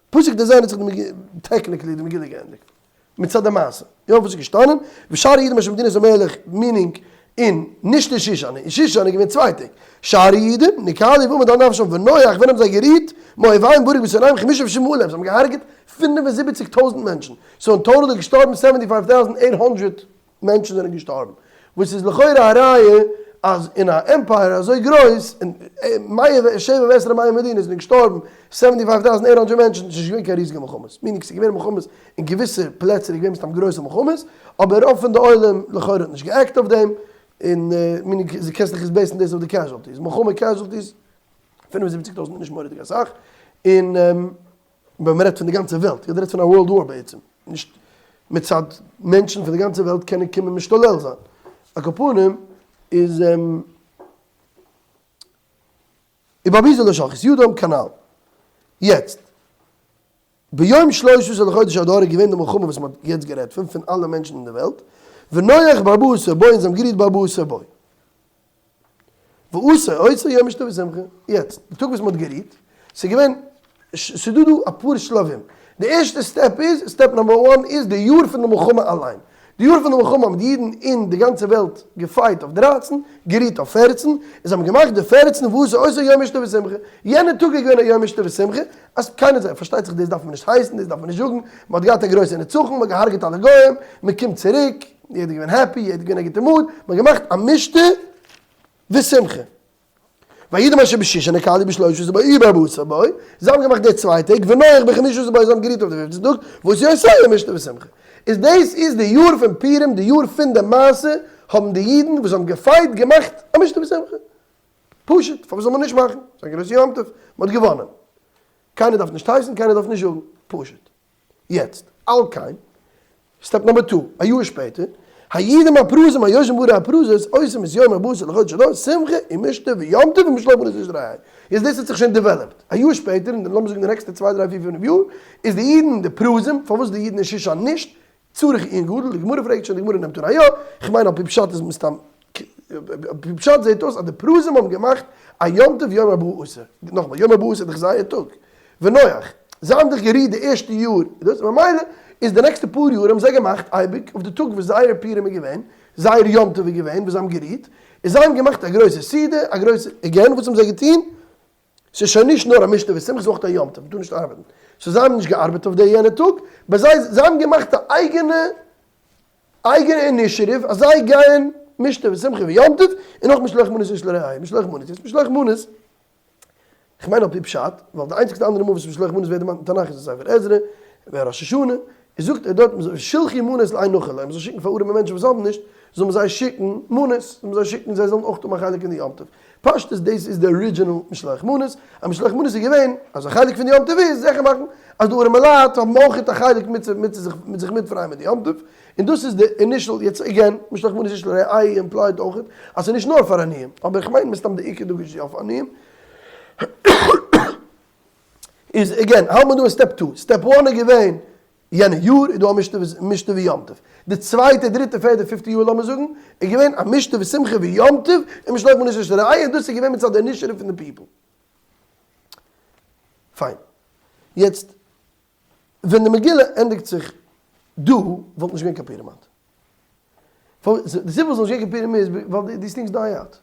פסוק ט ז האט זיך די technically די מגילה געענדיגט מצד די מעשה. יא וואס איז געשטאנען? ושאר היהודים אשר במדינת המלך meaning אין נישט אין שושן, אין שושן איז געווען צוויי טעג. שאר היהודים, נקהלו ועמדו על נפשם ונוח ווען האבן זיי גערוהט? מאויביהם והרגו בשונאיהם חמשה ושבעים אלף, זיי האבן געהארגעט 75 טויזנט מענטשן, so אין total איז געשטארבן seventy five thousand eight hundred מענטשן זענען געשטארבן, וואס איז לכאורה א ראיה אז אין א empire אזוי גרויס, אין מאה ושבע ועשרה מאה מדינות זענען געשטארבן seventy five thousand eight hundred מענטשן, ס'איז נישט געווען קיין ריזיגע מלחמות, meaning ס'איז געווען מלחמות אין געוויסע פלעצער איז געווען מסתם גרויסע מלחמות, אבער רוב פון די עולם לכאורה האט נישט גע act אויף דעם, און meaning דו קענסט דיך base ן דאס אויף די casualties, מלחמה casualties 75 טויזנט איז נישט מורא'דיג אסאך, און. ווען מ'רעדט פון די גאנצע וועלט, יעדער רעדט פון א world war בעצם, נישט מצד מענטשן פון די גאנצע וועלט קענען קומען משתולל זיין. על כל פנים איז ובביזה לא שלחו את ידם כנל. יעצט, ביום שלשה עשר לחודש אדר איז געווען די מלחמה וואס מ'האט יעצט גערעדט פון, פון אלע מענטשן אין די וועלט, ונוח בארבעה עשר בו און זיי האבן גערוהט בארבעה עשר בו. ועשו אותו יום משתה ושמחה, יעצט, די טאג וואס מען האט גערוהט, ס'איז געווען, ס'איז דא דא אפאר שלבים, די ערשטע step איז, step number one איז די יאר פון די מלחמה אליין, די יאר פון די מלחמה האבן די אידן אין די גאנצע וועלט גע fight אויף דרייצן, גערוהט אויף פערצן, און זיי האבן געמאכט די פערצן ועשו אותו יום משתה ושמחה, יענע טאג איז געווען א יום משתה ושמחה, אז קיינער זיי, פארשטייט זיך דאס דארף מען נישט הייסן, דאס דארף מען נישט זאגן, מען האט געהאט א גרויסע נצחון, מען האט געהארגעט אלע גוים, מען קומט צוריק, יעדער געווען happy, יעדער געווען א גוטע mood, מען האט געמאכט א משתה ושמחה. והיהודים אשר בשושן נקהלו בשלשה עשר בו ובארבעה עשר בו, זיי האבן געמאכט די צוויי טעג, ונוח בחמשה עשר בו, זיי האבן גערוהט אויף די פופצן טאג, ועשו אותו יום משתה ושמחה. איז דאס איז די יאר פון פורים, די יאר פון די מעשה, האבן די אידן וואס האבן גע fight געמאכט א משתה ושמחה. פשוט, פארוואס זאל מען נישט מאכן? ס'איז א גרויסע יום טוב, מען האט געוואנען. קיינער דארף נישט הייסן, קיינער דארף נישט זאגן. פשוט. יעצט, על כן, step number two, א יאר שפעטער, היהודים הפרוזים היושבים בערי הפרזות עושים את יום ארבעה עשר לחודש אדר שמחה ומשתה ויום טוב ומשלוח מנות איש לרעהו. יעצט דאס האט זיך שוין developed. א יאר שפעטער, אין די לאמיר זאגן די נעקסטע צוויי דריי פיר פינף יאר, איז די אידן די פרוזים, פארוואס די אידן אין שושן נישט? צריך עיון גדול, די גמרא פרעגט שוין, די גמרא נעמט אן א יא, כ'מיין על פי פשט איז מסתם, על פי פשט זעהט אויס אז די פרזים האבן געמאכט א יום טוב יום ארבעה עשר, נאכאמאל יום ארבעה עשר איז דאך זייער טאג, ונוח, זיי האבן דאך גערוהט די ערשטע יאר, דאס ממילא איז די נעקסטע פאר יאר האבן זיי געמאכט אייביג אויף די טאג וואס זייער פורים איז געווען, זייער יום טוב איז געווען וואס זיי האבן גערוהט, און זיי האבן געמאכט א גרויסע סעודה, א גרויסע, again וואס האבן זיי געטוהן? ס'איז שוין נישט נאר א משתה ושמחה, ס'איז אויך א יום טוב, מ'טאר נישט ארבעטן. so זיי האבן נישט געארבעט אויף די יענע טאג, but זיי זיי האבן געמאכט א אייגענע אייגענע initiative אז זיי גייען משתה ושמחה ויום טוב, און נאך משלוח מנות איש לרעהו, משלוח מנות איז משלוח מנות, כ'מיין על פי פשט, ווייל די איינציגסטע אנדערע מאל וואס משלוח מנות ווערט דערמאנט אין תנך איז אין ספר עזרא, ביי ראש השנה, איז זאגט ער דארט מ'זאל שלחו מנות לאין נחה להם, מ'זאל שיקן פאר ארעמע מענטשן וואס האבן נישט, זאל מען זיי שיקן מנות, זאל מען זיי שיקן זיי זאלן אויך האבן א חלק אין די יום טוב. פשטות דאס איז די original משלוח מנות, א משלוח מנות איז געווען אז א חלק פון די יום טוב איז זיכער מאכן אז די ארעמע לייט האבן אויך א חלק מיט מיט זיך מיט זיך מיטפרייען מיט די יום טוב, און דאס איז די initial, יעצט again, משלוח מנות איש לרעהו implied אויך אז ס'איז נישט נאר פאר עניים, אבער איך מיין מסתם די עיקר דגוש איז אויף עניים. איז again, האלט מען דא אין step two, step one איז געווען יענע יאר איז דא א משתה משתה ויום טוב. די צווייטע דריטע פערטע פיפטע יאר לאמיר זאגן, איז געווען א משתה ושמחה ויום טוב, און משלוח מנות איש לרעהו, און דאס איז געווען מצד די initiative פון די people. פיין. יעצט, ווען די מגילה ענדיגט זיך דא, וואלט נישט געווען קיין פורים היינט. די סיבה וואס ס'זאל נישט געווען קיין פורים איז ווייל these things die out.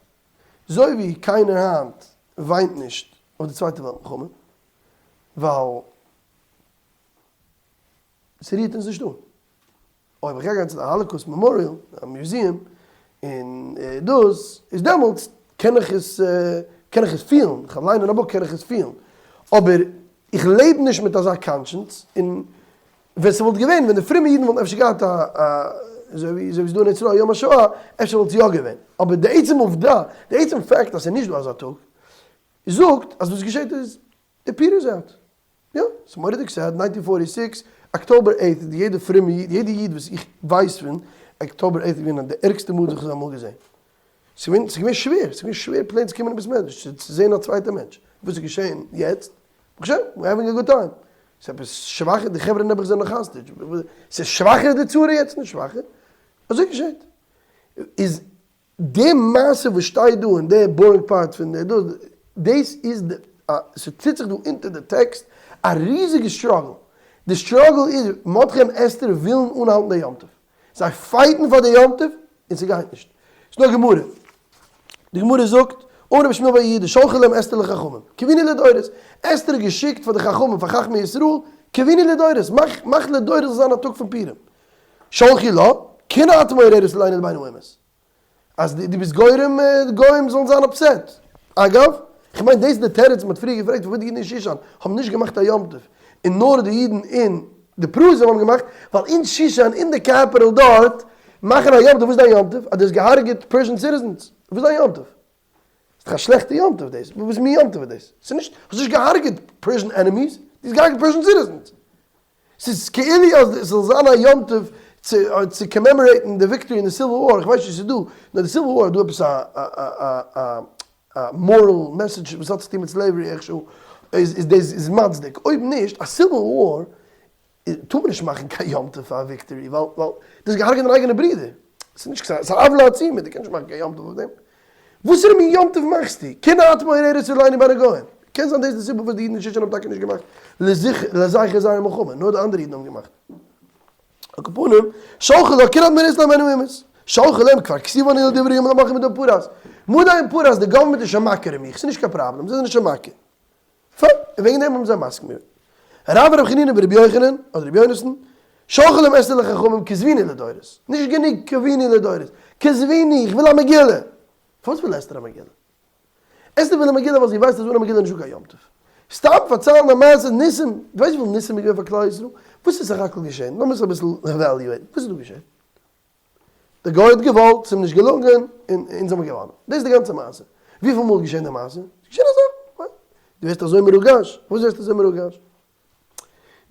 אזוי ווי קיינער היינט וויינט נישט אויף די צווייטע וועלט מלחמה, ווייל ס'רירט אונז נישט אן. אויב איך גיי גיין צו די Holocaust memorial museum און דאס איז דעמאלטס קען איך עס קען איך עס פילן, איך ליינען א book קען איך עס פילן, אבער איך לעב נישט מיט אזא conscience, און ווען ס'וואלט געווען ווען די פרומע אידן וואלטן אפשר געהאט א אזוי ווי אזוי ווי ס'איז דא אין ארץ ישראל א יום השואה, אפשר וואלט עס יא געווען, אבער די עצם עובדה, די עצם fact אז ס'איז נישט דא אזא טאג, זאגט אז וואס געשעט איז די פירער זעהט. יא, ס'איז מורא'דיג sad, nineteen forty six, October eighth איז יעדע פרומע איד, יעדע איד וואס איך ווייס פון, October eighth איז געווען די ערגסטע מאל וואס איך האב אמאל געזען. ס'איז געווען, ס'איז געווען שווער, ס'איז געווען שווער plain צו קומען אין בית מדרש, צו זען א צווייטע מענטש. וואס איז געשען יעצט? ברוך השם, we're having a good time. ס'איז עפעס שוואכער, די חברה נעבעך זענען נאך hostage. ס'איז שוואכער די צרה יעצט? נישט שוואכער. אזוי געשעט. איז די מעשה וואס שטייט דא אין די boring part פון די דאס, דאס איז די, ס'טוט זיך דא אונטער די טעקסט א ריזיגע struggle, די struggle איז מרדכי און אסתר ווילן אנהאלטן די יום טוב, זיי fight ן פאר די יום טוב און ס'גייט נישט, ס'איז דא א גמרא, די גמרא זאגט, אמר רבי שמואל בר יהודה שלחה להם אסתר לחכמים, קבעונו לדורות, אסתר האט געשיקט פאר די חכמים, פאר חכמי ישראל, קבעונו לדורות, מאך מאך לדורות זאל זיין א טאג פון פורים, שלחו לה, קנאה את מעוררת עלינו בין האומות. אז דו ביסט גורם די גוים זאלן זיין upset. אגב, כ'מיין דאס איז די תירוץ מ'האט פריער געפרעגט פארוואס די אידן אין שושן האבן נישט געמאכט א יום טוב, און נאר די אידן אין די פרזים האבן געמאכט, ווייל אין שושן אין די capital דארט מאכן א יום טוב, וואס איז דיין יום טוב? אז דו האסט געהארגעט Persian citizens, וואס איז דיין יום טוב? ס'איז דאך א שלעכטע יום טוב דאס, וואס מין יום טוב איז דאס? ס'איז נישט, האסט נישט געהארגעט Persian enemies, דו האסט געהארגעט Persian citizens. ס'איז כאילו אז עס זאל זיין א יום טוב צו צו commemorate ן די victory אין די Civil War, איך ווייס נישט צו ס'איז דא, נאר די Civil War איז דא עפעס א א א moral message וואס האט צו טון מיט slavery איכשהו, איז איז דאס איז מצדיק, אויב נישט, א Civil War טאר מען נישט מאכן קיין יום טוב פאר א victory, ווייל ווייל דו האסט געהארגעט דיין אייגענע ברודער, ס'איז נישט ס'איז א עוולה עצומה, דו קענסט נישט מאכן קיין יום טוב אויף דעם. וואסערע מין יום טוב מאכסטו? קנאה את מעוררת עלינו בין הגוים. קען זיין דאס איז די סיבה פארוואס די אידן אין שושן האבן טאקע נישט געמאכט לזכר זייער מלחמה, נאר די אנדערע אידן האבן געמאכט. על כל פנים, שלחו לה קנאה את מעוררת עלינו בין האומות. שלחו להם כבר כתובה אני לדברי הימים למלכי מדי ופרס. מדי און פרס, די government איז שוין מכיר אין מיך, ס'איז נישט קיין פראבלעם, זיי זענען שוין מכיר. פיין, און וועגן דעם האבן זיי מסכים געווען. רב רבי חנינא ברבי יוחנן, אדער רבי יונתן, שלחה להם אסתר לחכמים כתבוני לדורות. נישט גענוג קבעונו לדורות, כתבוני, איך וויל א מגילה! פארוואס וויל אסתר א מגילה? אסתר וויל א מגילה ווייל זי ווייסט אז אן א מגילה איז נישטא קיין יום טוב. סתם פארציילן א מעשה ניסים, דו ווייסט וויפיל ניסים איז געווען פאר כלל ישראל? וואס איז סך הכל געשען? לאמיר עס אביסל evaluate ן, וואס איז דא געשען? די גוי האט געוואלט, ס'איז אים נישט געלונגען, און אונז האבן געוואנען. דאס איז די גאנצע מעשה. וויפיל מאל איז געשען די מעשה? ס'איז געשען אזוי. דו ווערסט אזוי מרוגש? פארוואס ווערסטו אזוי מרוגש?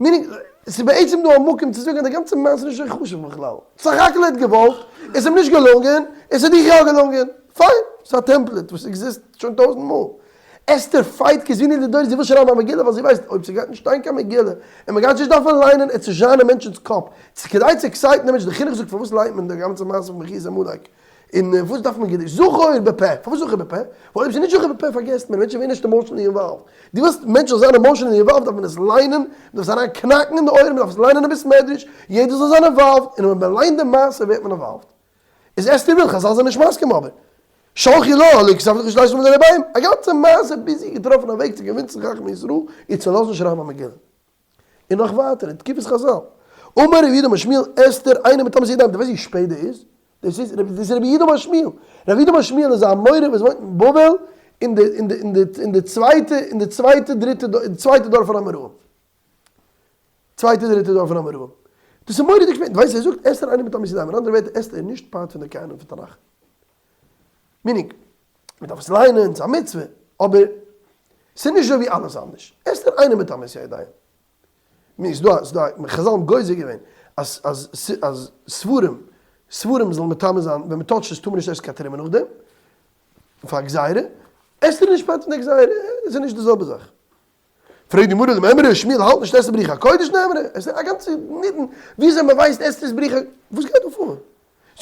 meaning, ס'איז בעצם דא א מקום צו זאגן אז די גאנצע מעשה איז נישט אזוי חשוב בכלל. סך הכל ער האט געוואלט, עס איז אים נישט געלונגען, און ס'איז דיך יא געלונגען. פיין, ס'איז א template וואס exist שוין טויזנט מאל. אסתר fight כתבוני לדורות, זי וויל שרייבן א מגילה ווייל זי ווייסט אויב ס'גייט נישט שטיין קיין מגילה און מ'גייט נישט דארפן ליינען עט נישט זיין אין מענטשנ'ס קאפ, ס'איז כדאי צו excite ן די מענטש, די חינוך זאגט פארוואס ליינט מען די גאנצע מעשה פון מחיית עמלק און פארוואס דארף מען געדענקען זכור בפה, פארוואס זכור בפה? ווייל אויב ס'איז נישט זכור בפה פארגעסט מען, מענטשן ווערן נישט emotionally involved, דו ווילסט מענטשן זאלן זיין emotionally involved דארף מען עס ליינען, מ'דארף עס אריין קנאקן אין די אויערן, מ'דארף עס ליינען אין בית מדרש, יעדער זאל זיין involved, און ווען מ'ליינט די מעשה ווערט מען involved. איז אסתר וויל, חזל זענען נישט מסכים אבער. שלחי לה, לכתב לך שלש מדי רביים, א גאנצע מעשה ביז זי האט געטראפן א וועג צו convince ן חכמי ישראל איר צו לאזן שרייבן א מגילה. און נאך ווייטער אין תקופת חזל. אמר רבי יהודה אמר שמואל אסתר אינה מטמאת ידיים, דו ווייסט ווי שפעט דאס איז? דאס איז דאס איז רבי יהודה אמר שמואל. רבי יהודה אמר שמואל איז א אמורא וואס וואוינט אין בבל אין די אין די אין די אין די צווייטע אין די צווייטע דריטע אין צווייטע דור פון אמוראים. צווייטע דריטע דור פון אמוראים. דאס איז מורא'דיג שפעט. ווייסט ער זאגט אסתר אינה מטמאת ידיים. אין אנדערע ווערטער אסתר איז נישט part פון די canon פון תנך. meaning, מען דארף עס ליינען, ס'איז א מצוה, אבער ס'איז נישט אזוי ווי אלעס אנדערש. אסתר אינה מטמאת ידיים. meaning, ס'איז דא, ס'איז דא, חזל האבן גוזר געווען אז אז אז ספרים, ספרים זאלן מטמא זיין, ווען מען touch ט עס טאר מען נישט עסן קיין תרומה נאכדעם, פאר גזירה. אסתר איז נישט part פון די גזירה, עס איז נישט די זעלבע זאך. פרעגט די גמרא למימרא שמואל האלט נישט אסתר ברוח הקודש נאמרה, עס איז א גאנצע נידון וויאזוי מען ווייסט אסתר איז ברוח, וואס גייט דא פאר?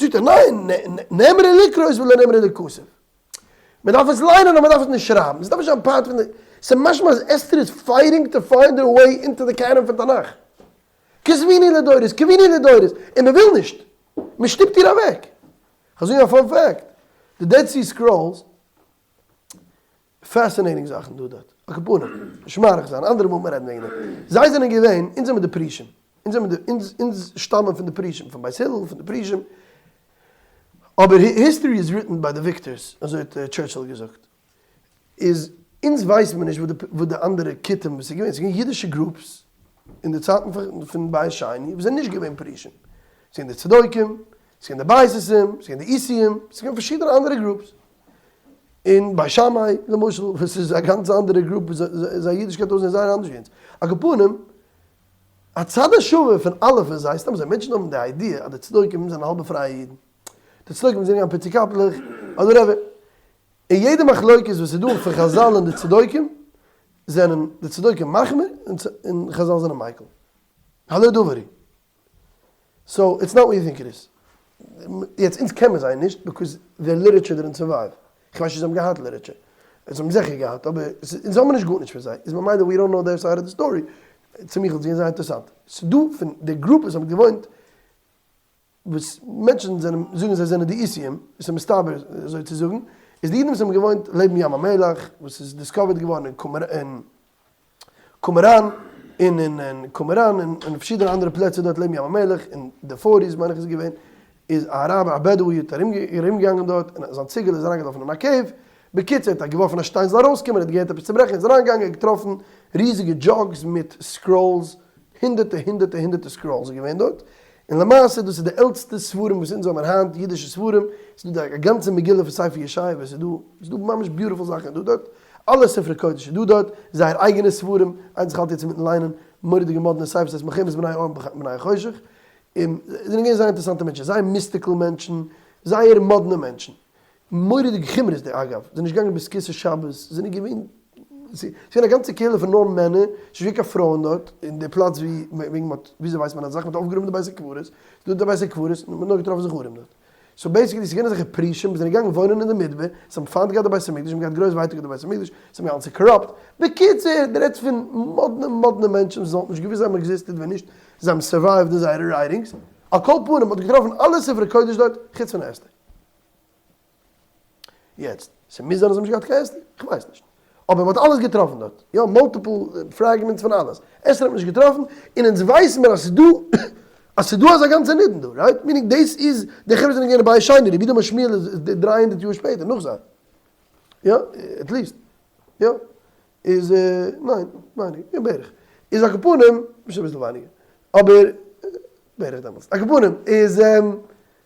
זאגט ער ניין, נאמרה לקרות ולא נאמרה ליכתב, מען דארף עס ליינען אבער מען דארף עס נישט שרייבן, עס דארף נישט זיין part פון די, ס'איז משמע אז אסתר איז fighting to find her way into the canon פון תנך, כתבוני לדורות, כתבוני לדורות, און מען וויל נישט, מען שטופט איר אוועק. כ'זאג א fun fact, די Dead Sea Scrolls fascinating זאכן דא דארט. על כל פנים, נישט מאריך זיין, אנדערע מאל מיר רעדן וועגן דעם. זיי זענען געווען, אונז זעמיר די פרושים. אונז זעמיר די, אונז, אונז שטאמען פון די פרושים, פון בית הלל, פון די פרושים. אבער history is written by the victors, אזוי האט טשערטשיל געזאגט. איז, אונז ווייסן מיר נישט וואס די, וואס די אנדערע כותים וואס איז געווען. ס'איז געווען אידישע groups אין די צייטן פון, פון בית שני וואס זענען נישט געווען פרושים. ס'איז געווען די צדוקים, ס'איז געווען די בייתוסים, ס'איז געווען די איסיים, ס'איז געווען פארשידענע אנדערע groups. און בית שמאי למשל וואס איז א גאנץ אנדערע group זייער אידישקייט אויסזען זייער אנדערש ווי אונז. על כל פנים, הצד השווה פון אלע פון זיי, סתם אזוי מענטשן האבן די idea אז די צדוקים זענען האלבע פרייע אידן. די צדוקים זענען געווען פיצי קאפלעך, אדער whatever. אין יעדע מחלוקת וואס איז דא פון חזל און די צדוקים, זענען די צדוקים מחמיר און חזל זענען מיקל. הלא דבר הוא. so it's not what you think it is. יעצט אונז קען מען זיי נישט because their literature didn't survive. כ'ווייס נישט צו זיי האבן געהאט literature. זיי האבן זיכער געהאט אבער אונז האבן נישט גארנישט פון זיי. איז ממילא we don't know their side of the story. צו מיך וואלט עס געווען זייער אינטערעסאנט. ס'דא פון די group וואס האבן געוואוינט וואס מענטשן זענען זאגן זיי זענען די איסיים, עס איז מסתבר אזוי צו זאגן, איז די אידן וואס האבן געוואוינט לעבן ים המלח, וואס איז discovered געווארן אין קומראן, און אין קומראן און אין פארשידענע אנדערע פלעצער דארט לעבן ים המלח, אין די forties מיין איך איז געווען, איז א אראבער א בעדואי האט ארומגעגאנגען דארט, און זיין ציגעלע איז אריינגעלאפן אין א cave, בקיצור ער האט געווארפן א שטיין זאל ארויסקומען, ער האט געהערט עפעס צוברעכן, איז אריינגעגאנגען און געטראפן ריזיגע jugs מיט scrolls, הונדערטע הונדערטע הונדערטע scrolls איז געווען דארט, און למעשה דאס איז די עלטסטע ספרים וואס אונז האבן היינט, אידישע ספרים, ס'איז דא א גאנצע מגילה פון ספר ישעי' וואס איז דא, ס'איז דא ממש beautiful זאכן איז דא דארט, אלע ספרי קודש איז דא דארט, זייער אייגענע ספרים, איינס איך האלט יעצט אינמיטן ליינען, מורא'דיגע מאדנע ספר ס'הייסט מלחמת בני אור בני החושך, און זענען געווען זייער אינטערעסאנטע מענטשן, זייער mystical מענטשן, זייער מאדנע מענטשן. מורא'דיג חומרות'דיג אגב, זענען נישט געגאנגען בית הכסא שבת, זענען געווען, ס'איז געווען א גאנצע קהילה פון נאר מענער, ס'איז נישט געווען קיין פרויען דארט, אין די פלאץ ווי, וועגן מ'האט, וויאזוי ווייסט מען אזא זאך, מ'האט אויפגעגראבן די בית הקברות, ס'איז דא די בית הקברות, און מ'האט נאר געטראפן זכרים דארט. so basically ס'איז געווען אזעלכע פרושים וואס זענען געגאנגען וואוינען אין די מדבר, זיי האבן פיינט געהאט די בית המקדש, זיי האבן געהאט גרויס ווייטאג אויף די בית המקדש, זיי האבן געהאלטן ס'איז corrupt, בקיצור, דו רעדסט פון מאדנע מאדנע מענטשן וואס וואלטן נישט געוואוסט זיי האבן existed ווען נישט זיי האבן survived אין זייערע writings, על כל פנים מ'האט געטראפן אלע ספרי קודש דארט חוץ פון אסתר. יעצט, ס'מוז זיין אז זיי האבן נישט געהאט קיין אסתר? כ'ווייס נישט. אבער מ'האט אלעס געטראפן דארט. יא, multiple fragments פון אלעס. אסתר האט מען נישט געטראפן, און אונז ווייסן מיר אז ס'איז דא, אז ס'איז דא אזא גאנצע נידון דא, right? meaning דאס איז, די חברה זענען געווען אין בית שני, רבי יהודה אמר שמואל איז 300 יאר שפעטער, נאך זיי. יא, at least. יא. איז, ניין, ווייניגער, יא בערך. איז על כל פנים, נישט אביסל ווייניגער. אבער, בערך דעמאלטס. על כל פנים, איז,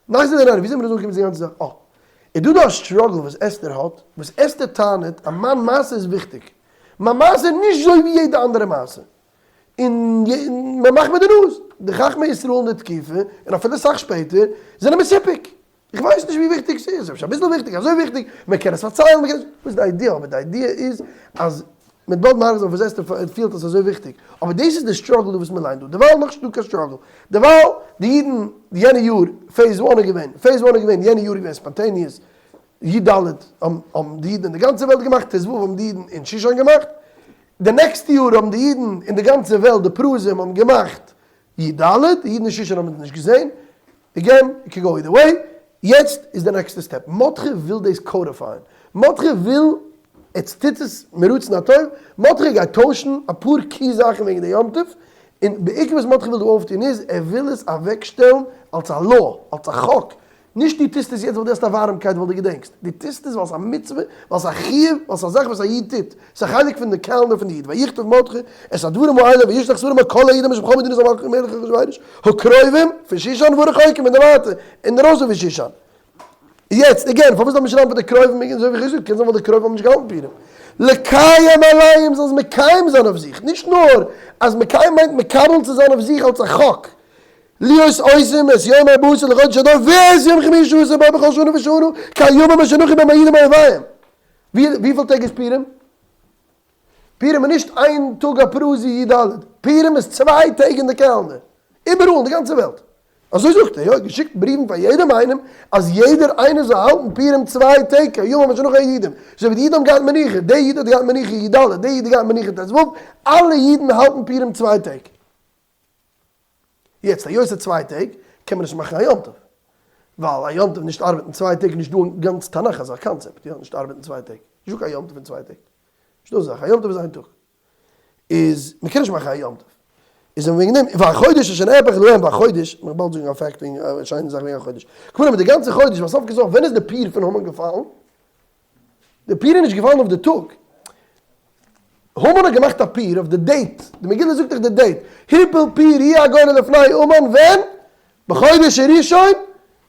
נחזור לענייננו, וויאזוי מיר אנגעקומען צו די גאנצע זאך? אה, איז דא דא א struggle וואס אסתר האט, וואס אסתר טענה'ט אז מיין מעשה איז וויכטיג, מיין מעשה איז נישט אזוי ווי יעדע אנדערע מעשה, און מען מאכט מיט די נאז, די חכמי ישראל אין די תקופה, און אפילו אסאך שפעטער, זענען מסופק. איך ווייס נישט ווי וויכטיג ס'איז, אפשר אביסל וויכטיג, אזוי וויכטיג, מען קען עס פארציילן, מען קען עס, וואס איז די idea? אבער די idea איז אז מען וועט באלד מאריך זיין פארוואס אסתר פילט עס אזוי וויכטיג, אבער דאס איז די struggle דא וואס מען ליינט דא, דערווייל נאכנישט דא קיין struggle, דערווייל די אידן יענע יאר, phase one איז געווען, phase one איז געווען, יענע יאר איז געווען spontaneous, י ד האבן די אידן אין די גאנצע וועלט געמאכט, ט ו האבן די אידן אין שושן געמאכט, די נעקסטע יאר האבן די אידן אין די גאנצע וועלט, די פרוזים האבן געמאכט י ד, די אידן אין שושן האבן עס נישט געזען, again, it can go either way, יעצט איז די נעקסטע step, מרדכי וויל דאס codify ען, מרדכי וויל, עטס טוט עס מרצון הטוב, מרדכי גייט טוישן אפאר key זאכן וועגן די יום טוב, און בעיקר וואס מרדכי וויל דא אויפטון איז, ער וויל עס אוועקשטעלן אלס א law, אלס א חוק, נישט דו טוסט עס יעצט ווייל דו האסט א ווארעמקייט ווייל דו געדענקסט, דו טוסט עס ווייל ס'איז א מצוה, ווייל ס'איז א חיוב, ווייל ס'איז א זאך וואס א איד טוט, ס'איז א חלק פון די calendar פון די איד, ויכתוב מרדכי את הדברים האלה וישלח ספרים אל כל היהודים אשר בכל מדינות המלך אחשורוש הקרובים פון שושן והרחוקים און די ווייטע אינדערויסן פון שושן. יעצט, again, פארוואס דארף מען שרייבן פאר די קרובים אזוי ווי איך האב געזאגט, קען זיין ווייל די קרובים האבן נישט געהאלטן פורים. לקיים עליהם זאלן זיי מקיים זיין אויף זיך, נישט נאר אז מקיים מיינט מקבל צו זיין אויף זיך אלס א חק, להיות עושים את יום ארבעה עשר לחודש אדר ואת יום חמישה עשר בו בכל שנה ושנה כימים אשר נחו בהם היהודים מאויביהם. וויפיל טעג איז פורים? פורים איז נישט איין טאג א פרוזי י ד, פורים איז צוויי טעג אין די calendar, איבעראל אין די גאנצע וועלט. אזוי זאגט ער, יא, געשיקט בריוון פאר יעדעם איינעם אז יעדער איינער זאל האלטן פורים צוויי טעג כימים אשר נחו היהודים, אזוי ווי די אידן האבן געהאט מנוחה, דער איד האט געהאט מנוחה י ד, דער איד האט געהאט מנוחה ט ו, אלע אידן האלטן פורים צוויי טעג. יעצט היות ס'איז צוויי טעג קען מען נישט מאכן א יום טוב, ווייל א יום טוב נישט ארבעטן צוויי טעג נישט דא אין גאנץ תנך אזא קאנצעפט, יא נישט ארבעטן צוויי טעג, נישט דא קיין יום טוב פון צוויי טעג, נישט דא אזא זאך, א יום טוב איז איין טאג, איז מ'קען נישט מאכן א יום טוב, איז וועגן דעם והחודש אשר נהפך להם והחודש, מ'וועט באלד זאגן א fact וועגן א שיינע זאך וועגן א חודש, כמובן מיט די גאנצע חודש, ווייל סוף כל סוף ווען איז די פור פון המן געפאלן? די פור איז נישט געפאלן אויף די טאג. המן האט געמאכט א פור אויף די date, די מגילה זאגט דאך די date, הפיל פור הוא הגורל לפני המן ווען? בחודש הראשון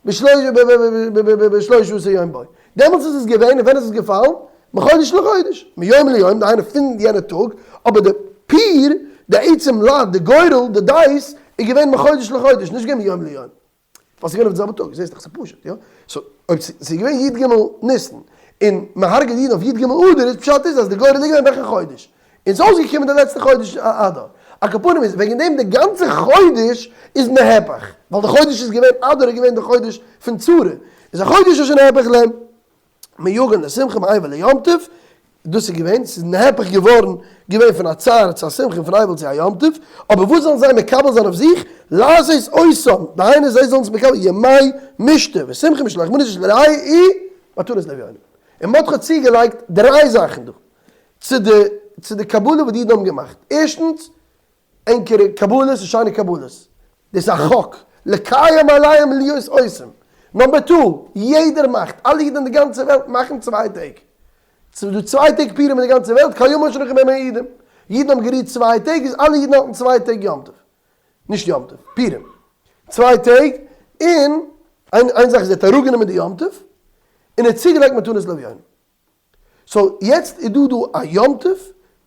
בשלושה עשר יום בו. דעמאלטס איז עס געווען, און ווען איז עס געפאלן? מחודש לחודש, מיום ליום, דהיינו פון יענע טאג, אבער די פור, די עצם לד, די גורל, די dice, איז געווען מחודש לחודש, נישט געווען מיום ליום. ווייל ס'איז געווען אויף די זעלבע טאג, זעסט דאך ס'איז פשוט, יא? so אויב ס'איז געווען י ג ניסן און מ'הרג'עט אידן אויף י ג אדר איז פשט איז אז די גורל איז געווען וועלכע חודש? און ס'איז אויסגעקומען די לעצטע חודש אדר. על כל פנים איז וועגן דעם די גאנצע חודש איז נהפך, ווייל די חודש איז געווען אדר איז געווען די חודש פון צרה, איז החודש אשר נהפך להם. מיגון לשמחה מאבל ליום טוב, דאס איז געווען, ס'איז נהפך געווארן, געווען פון א צער צו א שמחה און פון אבל צו א יום טוב, אבער וואס זאלן זיי מקבל זיין אויף זיך, לעשות אותם, דהיינו זיי זאלן עס מקבל ימי משתה ושמחה משלוח מנות איש לרעהו ומתנות לאביונים. און מרדכי האט צוגעלייגט דריי זאכן דא, צו די צו די קבלה וואס די אידן האבן געמאכט, ערשטנס, ענקערע קבלות איז שיינע קבלות, דאס איז א חוק, לקיים עליהם להיות עושים. number two, יעדער מאכט, אלע אידן אין די גאנצע וועלט מאכן צוויי טעג. ס'איז דא צוויי טעג פורים אין די גאנצע וועלט, כימים אשר נחו בהם היהודים. אידן האבן גערוהט צוויי טעג, איז אלע אידן האלטן צוויי טעג יום טוב. נישט יום טוב, פורים. צוויי טעג, און איין זאך איז ער האט אראפגענומען די יום טוב, און ער האט צוגעלייגט מתנות לאביונים. so יעצט איז דא דא א יום טוב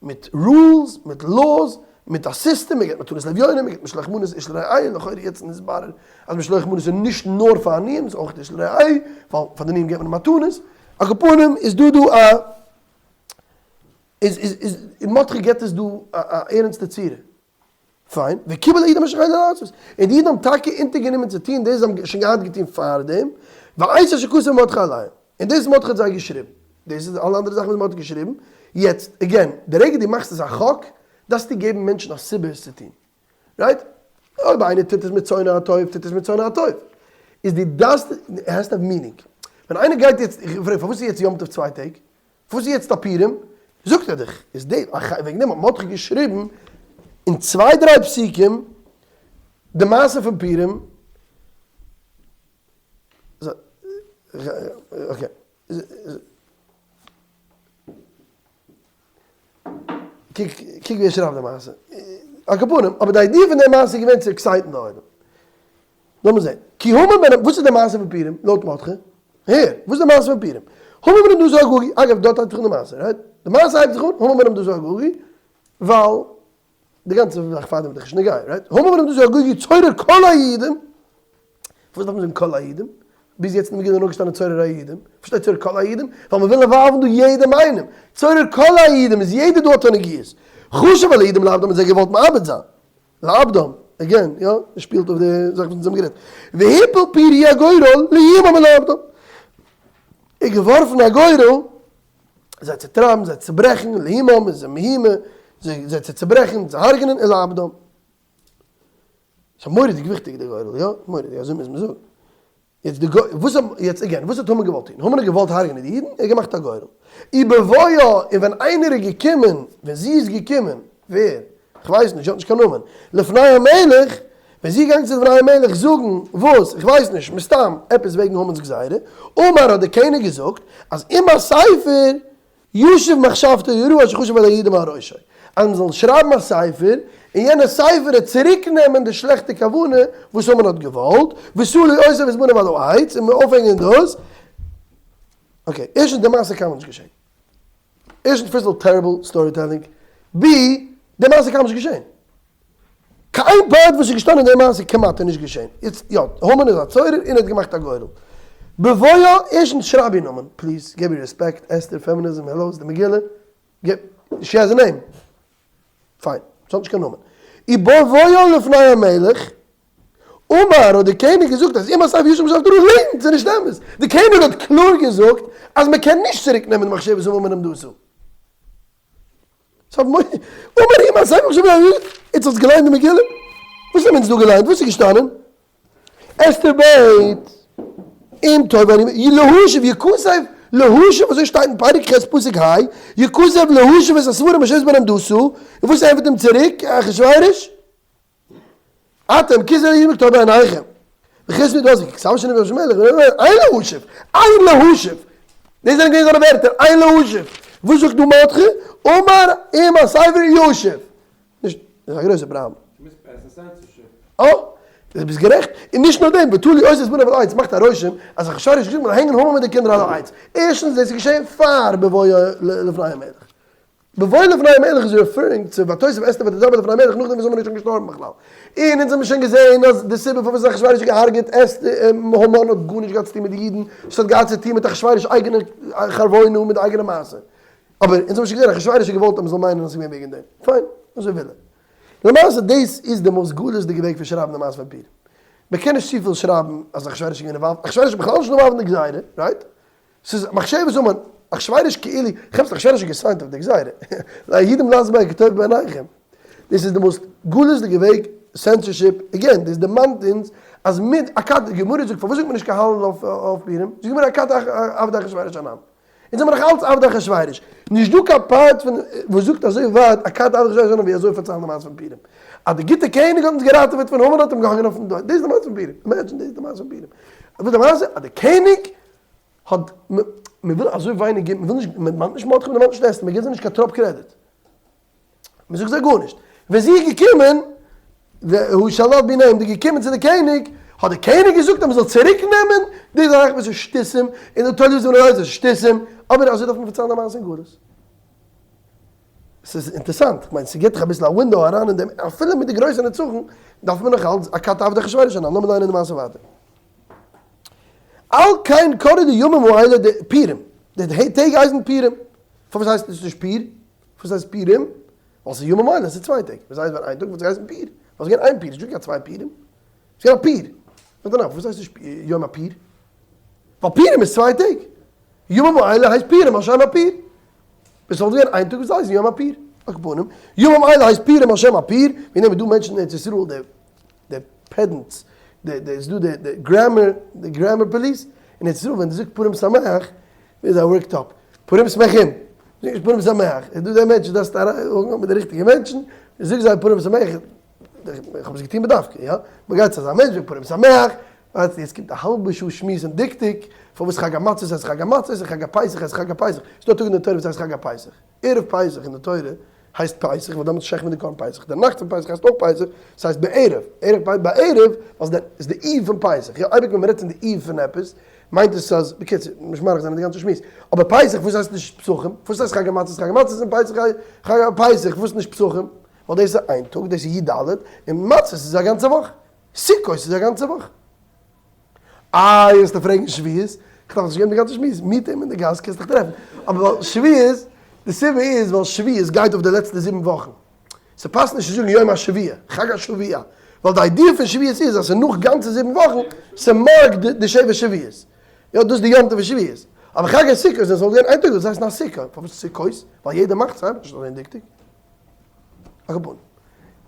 מיט rules, מיט laws, מיט א סיסטעם, מען געבט מתנות לאביונים, מען געבט משלוח מנות איש לרעהו, לכאורה יעצט נתברר אז משלוח מנות איז נישט נאר פאר עניים, ס'איז אויך איש לרעהו, ווייל פאר די עניים געבט מען מתנות, על כל פנים איז דא דא א איז איז איז מרדכי געבט עס דא א ערענסטע צורה. פיין, וקיבלו היהודים אשר החלו לעשות, און די אידן האבן טאקע אונטערגענומען צו טון דאס, זיי האבן שוין געהאט געטון פארדעם, ואת אשר כתב מרדכי עליהם, און דאס מרדכי האט זיי געשריבן, דאס איז אלע אנדערע זאכן וואס מרדכי האט געשריבן, יעצט, again, די רגע דו מאכסט עס א חוק, דארפסטו געבן מענטשן א סיבה עס צו טון, right? אויב איינער טוט עס מרצונו הטוב, טוט עס מרצונו הטוב. איז דו דארפסט, it has to have meaning. ווען איינער גייט יעצט, איך פרעג פארוואס איז יעצט יום טוב צוויי טעג? וואס איז יעצט א פורים? זאגט ער דיך, איז די וועגן דעם האט מרדכי געשריבן אין צוויי דריי פסוקים די מעשה פון פורים, okay. קוק קוק ווי ער שרייבט די מעשה. על כל פנים, אבער די idea פון די מעשה איז געווען צו excite ן די עולם. לאמיר זען. כי המן בן, וואס איז די מעשה פון פורים לויט מרדכי? הער, וואס איז די מעשה פון פורים? המן בן המדתא האגגי, אגב דארט הייבט זיך אן די מעשה, right? די מעשה הייבט זיך אן המן בן המדתא האגגי, ווייל די גאנצע זאך פארדעם איז דאך נישט נוגע, right? המן בן המדתא האגגי צורר כל היהודים, פארוואס דארף מען זאגן כל היהודים? ביז יעצט אין די מגילה איז נאר געשטאנען צורר היהודים, וואס שטייט צורר כל היהודים? ווייל מען וויל involve ן דא יעדעם איינעם, צורר כל היהודים איז יעדער דא האט א נגיעות, חשב על היהודים לאבדם האט זיי געוואלט מאבד זיין, לאבדם, again, יא, עס שפילט אויף די זאך וואס אונז האבן גערעדט, והפיל פור הוא הגורל להומם ולאבדם, ער האט געווארפן א גורל זיי צו טרייבן, זיי צו צוברעכן, להומם איז מהומה, זיי צו צוברעכן, צו הרג'נען, און לאבדם. ס'איז מורא'דיג וויכטיג די גורל, יא? מורא'דיג, אזוי מוז מען זאגן. יעצט די גו, וואס האט, יעצט again, וואס האט המן געוואלט טון? המן האט געוואלט הרג'נען די אידן, ער האט געמאכט א גורל. ובבואה, און ווען איינער איז געקומען, ווען זי איז געקומען, ווער? כ'ווייס נישט, זי האט נישט קיין נאמען, לפני המלך, ווען זי איז געגאנגען צו לפני המלך זאגן, וואס? כ'ווייס נישט, מסתם עפעס וועגן המן'ס גזירה, אמר האט דער קעניג געזאגט, אז אם הספר ישוב מחשבתו הרעה אשר חשב על היהודים על ראשו, אז מען זאל שרייבן א ספר, און יענער ספר וועט צוריק נעמען די שלעכטע כוונה וואס המן האט געוואלט, ותלו אותו ואת בניו על העץ, און מען אויפהענגען דאס. okay, ערשטנס די מעשה קיינמאל נישט געשען. ערשטנס first of all terrible storytelling, בי די מעשה איז קיינמאל נישט געשען. קיין part וואס איז געשטאנען אין די מעשה כמעט איז נישט געשען. יעצט יא, המן איז א צורר און ער האט געמאכט א גורל. בבואה, ערשטנס שרייב איר נאמען, please, געב איר רעספעקט, אסתר, feminism, hello, ס'איז די מגילה, געב, she has a name. פיין, ס'האט נישט קיין נאמען. ובבואה לפני המלך, אמר האט די קעניג געזאגט אז אם הספר ישוב מחשבתו הרעה ליגנט, ס'איז נישט אמת. די קעניג האט קלאר געזאגט אז מ'קען נישט צוריק נעמען די מחשבת המן עמדתו. אמר אם הספר ישוב מחשבתו הרעה, יעצט האסט געליינט די מגילה? וואס האבן אונז דא געליינט? וואס איז געשטאנען? אסתר בעט אם טוב אני להשיב יכתב להשיב אזוי שטייט אין פרק ח' פסוק ה' יכתב להשיב את הספרים אשר בעמדתה, און וואס ענטפערט אים צוריק אחשורוש? אתם כי זה יהיה כטוב בעיניכם. וחוץ מדאס כי כתב שנביא ראש המלך אין להשיב! אין להשיב! דאס זענען געווען זיינע ווערטער, אין להשיב! וואס זאגט דא מרדכי? אמר אם הספר ישיב! נישט, דאס איז א גרויסע פראבלעם. דו מוזט פעסן סענסערשיפ. אה! דו ביסט גערעכט. און נישט נאר דעם, ותלו אותו ואת בניו על העץ מאכט א רושם אז אחשורוש האט געזאגט מ'זאל הענגען המן מיט די קינדער על העץ. ערשטנס דאס איז געשען פאר בבואו לפני המלך. בבואו לפני המלך איז referring צו ותוסף אסתר ותדבר לפני המלך נאכדעם וואס המן איז שוין געשטארבן בכלל. און אונז האבן שוין געזען אז די סיבה פארוואס אחשורוש האט געהארגעט אסתר און המן האט גארנישט געהאט צו טון מיט די אידן, עס האט געהאט צו טון מיט אחשורוש אייגענע חרבונה מיט די אייגענע מעשה. אבער אונז האבן שוין געזען אחשורוש האט געוואלט אז מען זאל מיינען אז עס איז געווען וועגן דעם. פיין, אזוי וויל ער. למעשה דאס איז די most גלות'דיגע וועג פון שרייבן די מעשה פון פורים. מען קען נישט צופיל שרייבן אז אחשורוש איז געווען involved, אחשורוש איז בכלל נישט involved אין די גזירה, right? ס'איז מחשבת המן, אחשורוש כאילו, כאפסט אחשורוש האט גע sign ט אויף די גזירה, ליהודים לעשות בה כטוב בעיניכם, דאס איז די most גלות'דיגע וועג, סענסערשיפ, again, דאס דערמאנט אונז אז מיט אכתי, די גמרא זאגט פארוואס זאגט מען נישט קיין הלל אויף פורים, זאגט די גמרא אכתי עבדי אחשורוש אנן, אונז זעמער נאך אלץ עבדי אחשורוש, נישט דא קיין part פון וואס זאגט אזוי ווייט אכתי עבדי אחשורוש אנן ווי אזוי פארציילן די מעשה פון פורים, אז די גוטע קעניג האט אונז געראטעוועט פון המן האט אים געהאנגען אויפן דארט, דאס איז די מעשה פון פורים, imagine דאס איז די מעשה פון פורים, וואס איז די מעשה? אז די קעניג האט מען וויל אזוי ווייניג געבן, מען וויל נישט, מען דערמאנט נישט מרדכי, מען דערמאנט נישט אסתר, מען גיבט זיי נישט קיין טראפ קרעדיט, מען זאגט זיי גארנישט, ווען זי איז געקומען, והוא שלט ביניהם, די געקומען צו די קעניג, האט די קעניג געזאגט אז מען זאל צוריק נעמען די זאך וואס איז שטותים, און די תולדות און די שטותים, אבער אזוי דארף מען פארציילן א מעשה אין גלות. ס'איז אינטערסאנט, כ'מיין ס'גיבט דיך אביסל א window אריין אין דעם, אפילו מיט די גרויסע נצחון דארף מען נאך אלץ אכתי עבדי אחשורוש אנן, לאמיר ליינען די מעשה ווייטער. על כן קראו די ימים האלה די פורים, די טעג הייסן פורים, פארוואס הייסט עס נישט פור? פארוואס הייסט פורים? ווייל ס'איז ימים האלה, ס'איז צוויי טעג, וואס הייסט ווען איין טאג וואלט עס געהייסן פור, ווייל ס'איז געווען איין פור, נישטא קיין צוויי פורים, ס'איז געווען א פור. זאגט דער רב, פארוואס הייסט נישט יום הפור? ווייל פורים איז צוויי טעג, ימים האלה הייסט פורים על שם הפור. ווען ס'וואלט געווען איין טאג וואלט עס געהייסן יום הפור. על כל פנים, ימים האלה הייסט פורים על שם הפור, ווי נעמען דא מענטשן אין ארץ ישראל די די pedants, די די ס'דא די די grammar די grammar police, אין ארץ ישראל ווען דו זאגסט פורים שמח, ווערן זיי worked up, פורים שמחים, זאג נישט פורים שמח, איז דא די מענטשן דארפסט אריין מיט די ריכטיגע מענטשן, זאג זיי פורים שמח, איך האב עס געטון בדווקא, יא, מ'גייט צו אזא מענטש זאגט פורים שמח, ווייסט יעצט קומט א האלבע שעה שמועס און דקדוק, פארוואס חג המצות הייסט חג המצות און חג הפסח הייסט חג הפסח, ס'דא א טאג אין די תורה וואס הייסט חג הפסח, ערב פסח אין די תורה הייסט פסח ווייל דעמאלטס שעכט מען די קרבן פסח, די נאכט פון פסח הייסט אויך פסח, ס'הייסט בערב, ערב פסח, בערב ווייל ס'איז די eve פון פסח, יא אייביג ווען מ'רעדט פון די eve פון עפעס מיינט עס אז, בקיצור, נישט מאריך זיין אין די גאנצע שמועס, אבער פסח וואס הייסט נישט פסחים? וואס הייסט חג המצות חג המצות און פסח חג הפסח וואס נישט פסחים? ווייל דאס איז איין טאג, דאס איז י ד, און מצות איז א גאנצע וואך, סוכות איז א גאנצע וואך. איי וועסטו פרעגן שבועות? איך דארף נישט געבן די גאנצע שמועס, meet אים אין די גאס קענסט דיך טרעפן. אבער ווייל שבועות, די סיבה איז ווייל שבועות גייט אויף די לעצטע זיבן וואכן. ס'פאסט נישט צו זאגן יום השבוע, חג השבוע, ווייל די idea פון שבועות איז אז ס'איז נאך גאנצע זיבן וואכן, ס' mark ט די שבע שבועות. יא דאס איז די יום טוב פון שבועות. אבער חג הסוכות ווען ס'וואלט געווען איין טאג וואלט עס הייסן א סוכה. פארוואס סוכות? ווייל יעדער מאכט עס, נישט אזוי דקדוק. על כל פנים.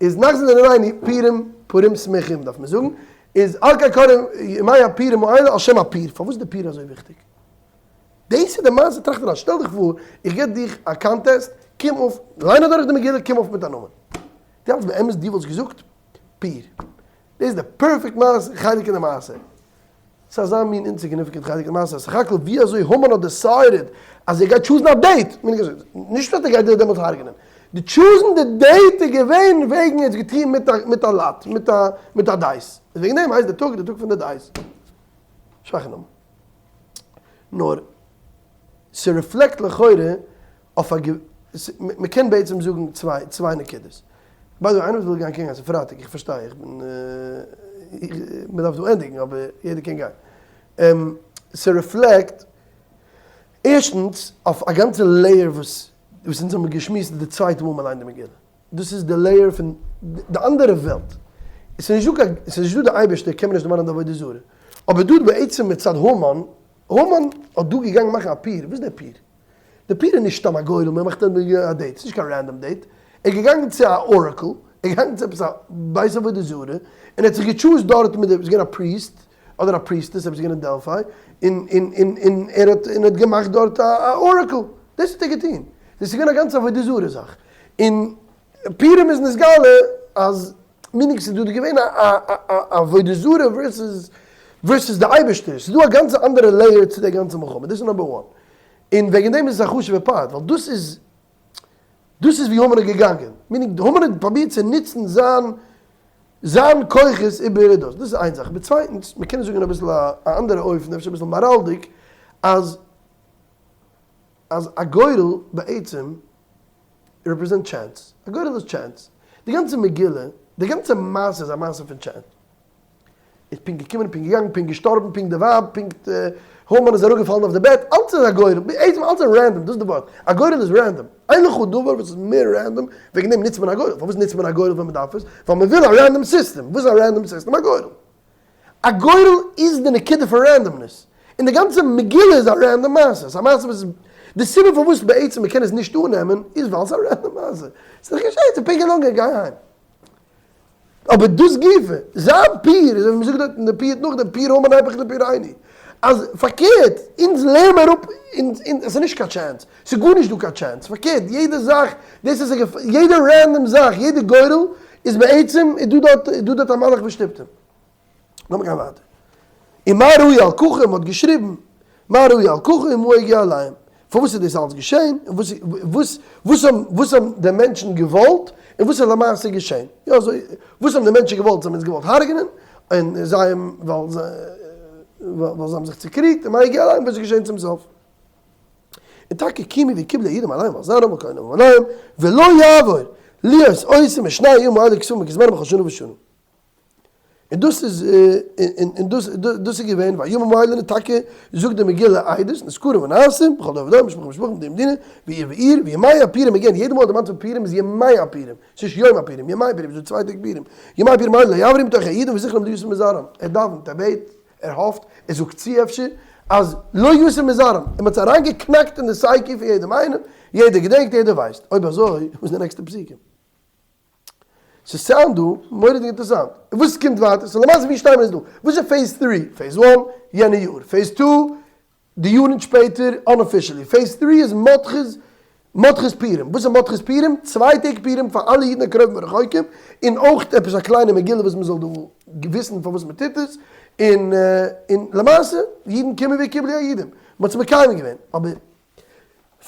איז נחזור לענינינו, פורים, פורים שמחים דארף מען זאגן, איז על כן קוראים ימי הפורים האלה על שם הפור. פארוואס איז די פור אזוי וויכטיג? דאס איז די מעשה, טראכט אריין, שטעל דיך פאר איך גיב דיך א contest, קום אויף, ליין אדורך די מגילה, קום אויף מיט א נאמען. דו האלטסט באמת דו וואלסט געזאגט פור? דאס איז די perfect מעשה, חלק אין די מעשה. ס'איז אזא מין insignificant חלק אין די מעשה, סך הכל ווי אזוי המן האט decided אז ער גייט choose ן א date, נישט אז ער גייט דיר דעמאלטס הרג'נען, די choose ן די date איז געווען וועגן ער האט עס געטון מיט א lot, מיט א dice, וועגן דעם הייסט די טאג די טאג פון די dice. שוואכע נאמען. נאר ס' reflect לכאורה אויף א מ'קען בעצם זאגן צוויי צוויי נקודות. by the way איינער וואס וויל גיין קען גיין, ס'איז פרייטאג איך פארשטיי איך בין מ'דארף דא ענדיגן אבער יעדער קען גיין. ס' reflect ערשטנס אויף א גאנצע layer וואס וואס אונז האבן געשמועסט די צווייטע מאל מ'ליינט די מגילה. דאס איז די layer פון די אנדערע וועלט. עס איז נישט דא קיין, עס איז נישט דא די אייבערשטער קען מען נישט דערמאנען די עבודה זרה. אבער דא בעצם מצד המן, המן האט דא געגאנגען מאכן א פור, וואס איז דער פור? די פור איז נישט סתם א גורל, מען מאכט א date, עס איז נישט קיין random date. ער איז געגאנגען צו א oracle, ער איז געגאנגען צו עפעס א בית עבודה זרה, און ער האט זיך גע choose ט דארט מיט די, עס איז געווען א priest, אדער א priestess, עפעס געווען אין דעלפיי, און און און און ער האט און האט געמאכט דארט א oracle. דאס האט ער געטון. דאס איז געווען א גאנצע עבודה זרה זאך. און פורים איז נתגלה אז meaning ס'איז דא געווען א א עבודה זרה versus versus די אייבערשטער, ס'איז דא א גאנצע אנדערע layer צו די גאנצע מלחמה, דאס איז number one. און וועגן דעם איז עס א חשוב'ע part, ווייל דאס איז דאס איז ווי המן איז געגאנגען, meaning המן האט פרובירט צו נוצן זיין זיין כוחות איבער דאס, דאס איז איין זאך. אבער צווייטנס, מ'קען עס זאגן אביסל א אנדערע אופן, אפשר אביסל מאראלדיג, אז אז א גורל בעצם represent chance, א גורל איז chance, די גאנצע מגילה, די גאנצע מעשה איז א מעשה פון chance, איז פונקט געקומען, פונקט געגאנגען, פונקט געשטארבן, פונקט די ווייב, פונקט המן איז אראפגעפאלן אויף די בעט, אלץ איז א גורל, בעצם אלץ איז random, דאס איז די ווארט, א גורל איז random, אין לך דבר וואס איז מער random, וועגן דעם נוצט מען א גורל, פארוואס נוצט מען א גורל ווען מען דארף עס? ווייל מען וויל א random system, וואס איז א random system? א גורל. א גורל איז די נקודה פון randomness, און די גאנצע מגילה איז א random מעשה, ס'איז א מעשה וואס איז, די סיבה פארוואס בעצם מ'קען עס נישט אננעמען איז ווייל ס'איז א random מעשה, ס'איז דאך געשען, ס'איז פונקט געלונגען, גיי אהיים. אבער דאס גופא, זיין פור, אזוי ווי מ'זאגט דארט אין די פיוט נאך דעם פור המן נהפך לפורנו, אז פארקערט, אונז לערן מיר אפ, אונז, אונז, עס איז נישט קיין chance, ס'איז גארנישט דא קיין chance, פארקערט, יעדע זאך, דאס איז א, יעדע random זאך, יעדע גורל, איז בעצם איז דא דארט איז דא דארט א מלאך וואס שטופט אים. לאמיר גיין ווייטער. ומה ראו על ככה מ'האט געשריבן מה ראו על ככה ומה הגיע אליהם. פארוואס איז דאס אלץ געשען און וואס וואס וואס האבן וואס האבן די מענטשן געוואלט און וואס איז למעשה געשען. יא אזוי וואס האבן די מענטשן געוואלט זיי האבן אונז געוואלט הרג'נען און זיי האבן ווייל זיי ווייל זיי האבן זיך צוקריגט ומה הגיע אליהם וואס איז געשען צום סוף. און טאקע קיימו וקיבלו היהודים עליהם ועל זרעם ועל כל עליהם ולא יעבור להיות עושים משני ימים האלה כתובים וכזמנם בכל שנה ושנה. און דאס איז און דאס דאס איז געווען והימים האלה און טאקע זאגט די מגילה עדות נזכרים ונעשים בכל דור ודור משפחה ומשפחה ומדינה ומדינה ועיר ועיר וימי הפורים again יעדע מאל דערמאנט פון פורים איז ימי הפורים ס'נישט יום הפורים ימי הפורים ס'איז דא צוויי טעג פורים ימי הפורים האלה לא יעברו מתוך היהודים וזכרם לא יסור מזרעם ער דאווענט ער בעט ער האפט, ער זאגט צו אפשר, אז לא יסור מזרעם, און מ'האט עס אריינגעקנאקט אין די סייקי פון יעדעם איינעם, יעדער געדענקט, יעדער ווייסט. אויב אזוי, וואס איז די נעקסטע פסוקים? ס'איז sound דא מורא'דיג אינטערעסאנט. און וואס קומט ווייטער? so למעשה ווי שטייען מיר אונז דא? וואס איז phase three? Phase one, יענע יאר. Phase two, די יארן שפעטער unofficially. Phase three איז מרדכי'ס מרדכי'ס פורים. וואס איז מרדכי'ס פורים? צוויי טעג פורים פאר אלע אידן הקרובים והרחוקים, און אויך עפעס א קליינע מגילה וואס מען זאל דא וויסן פארוואס מען טוט עס, און און למעשה אידן קומען וקיבלו היהודים, מען האט עס מקיים געווען, אבער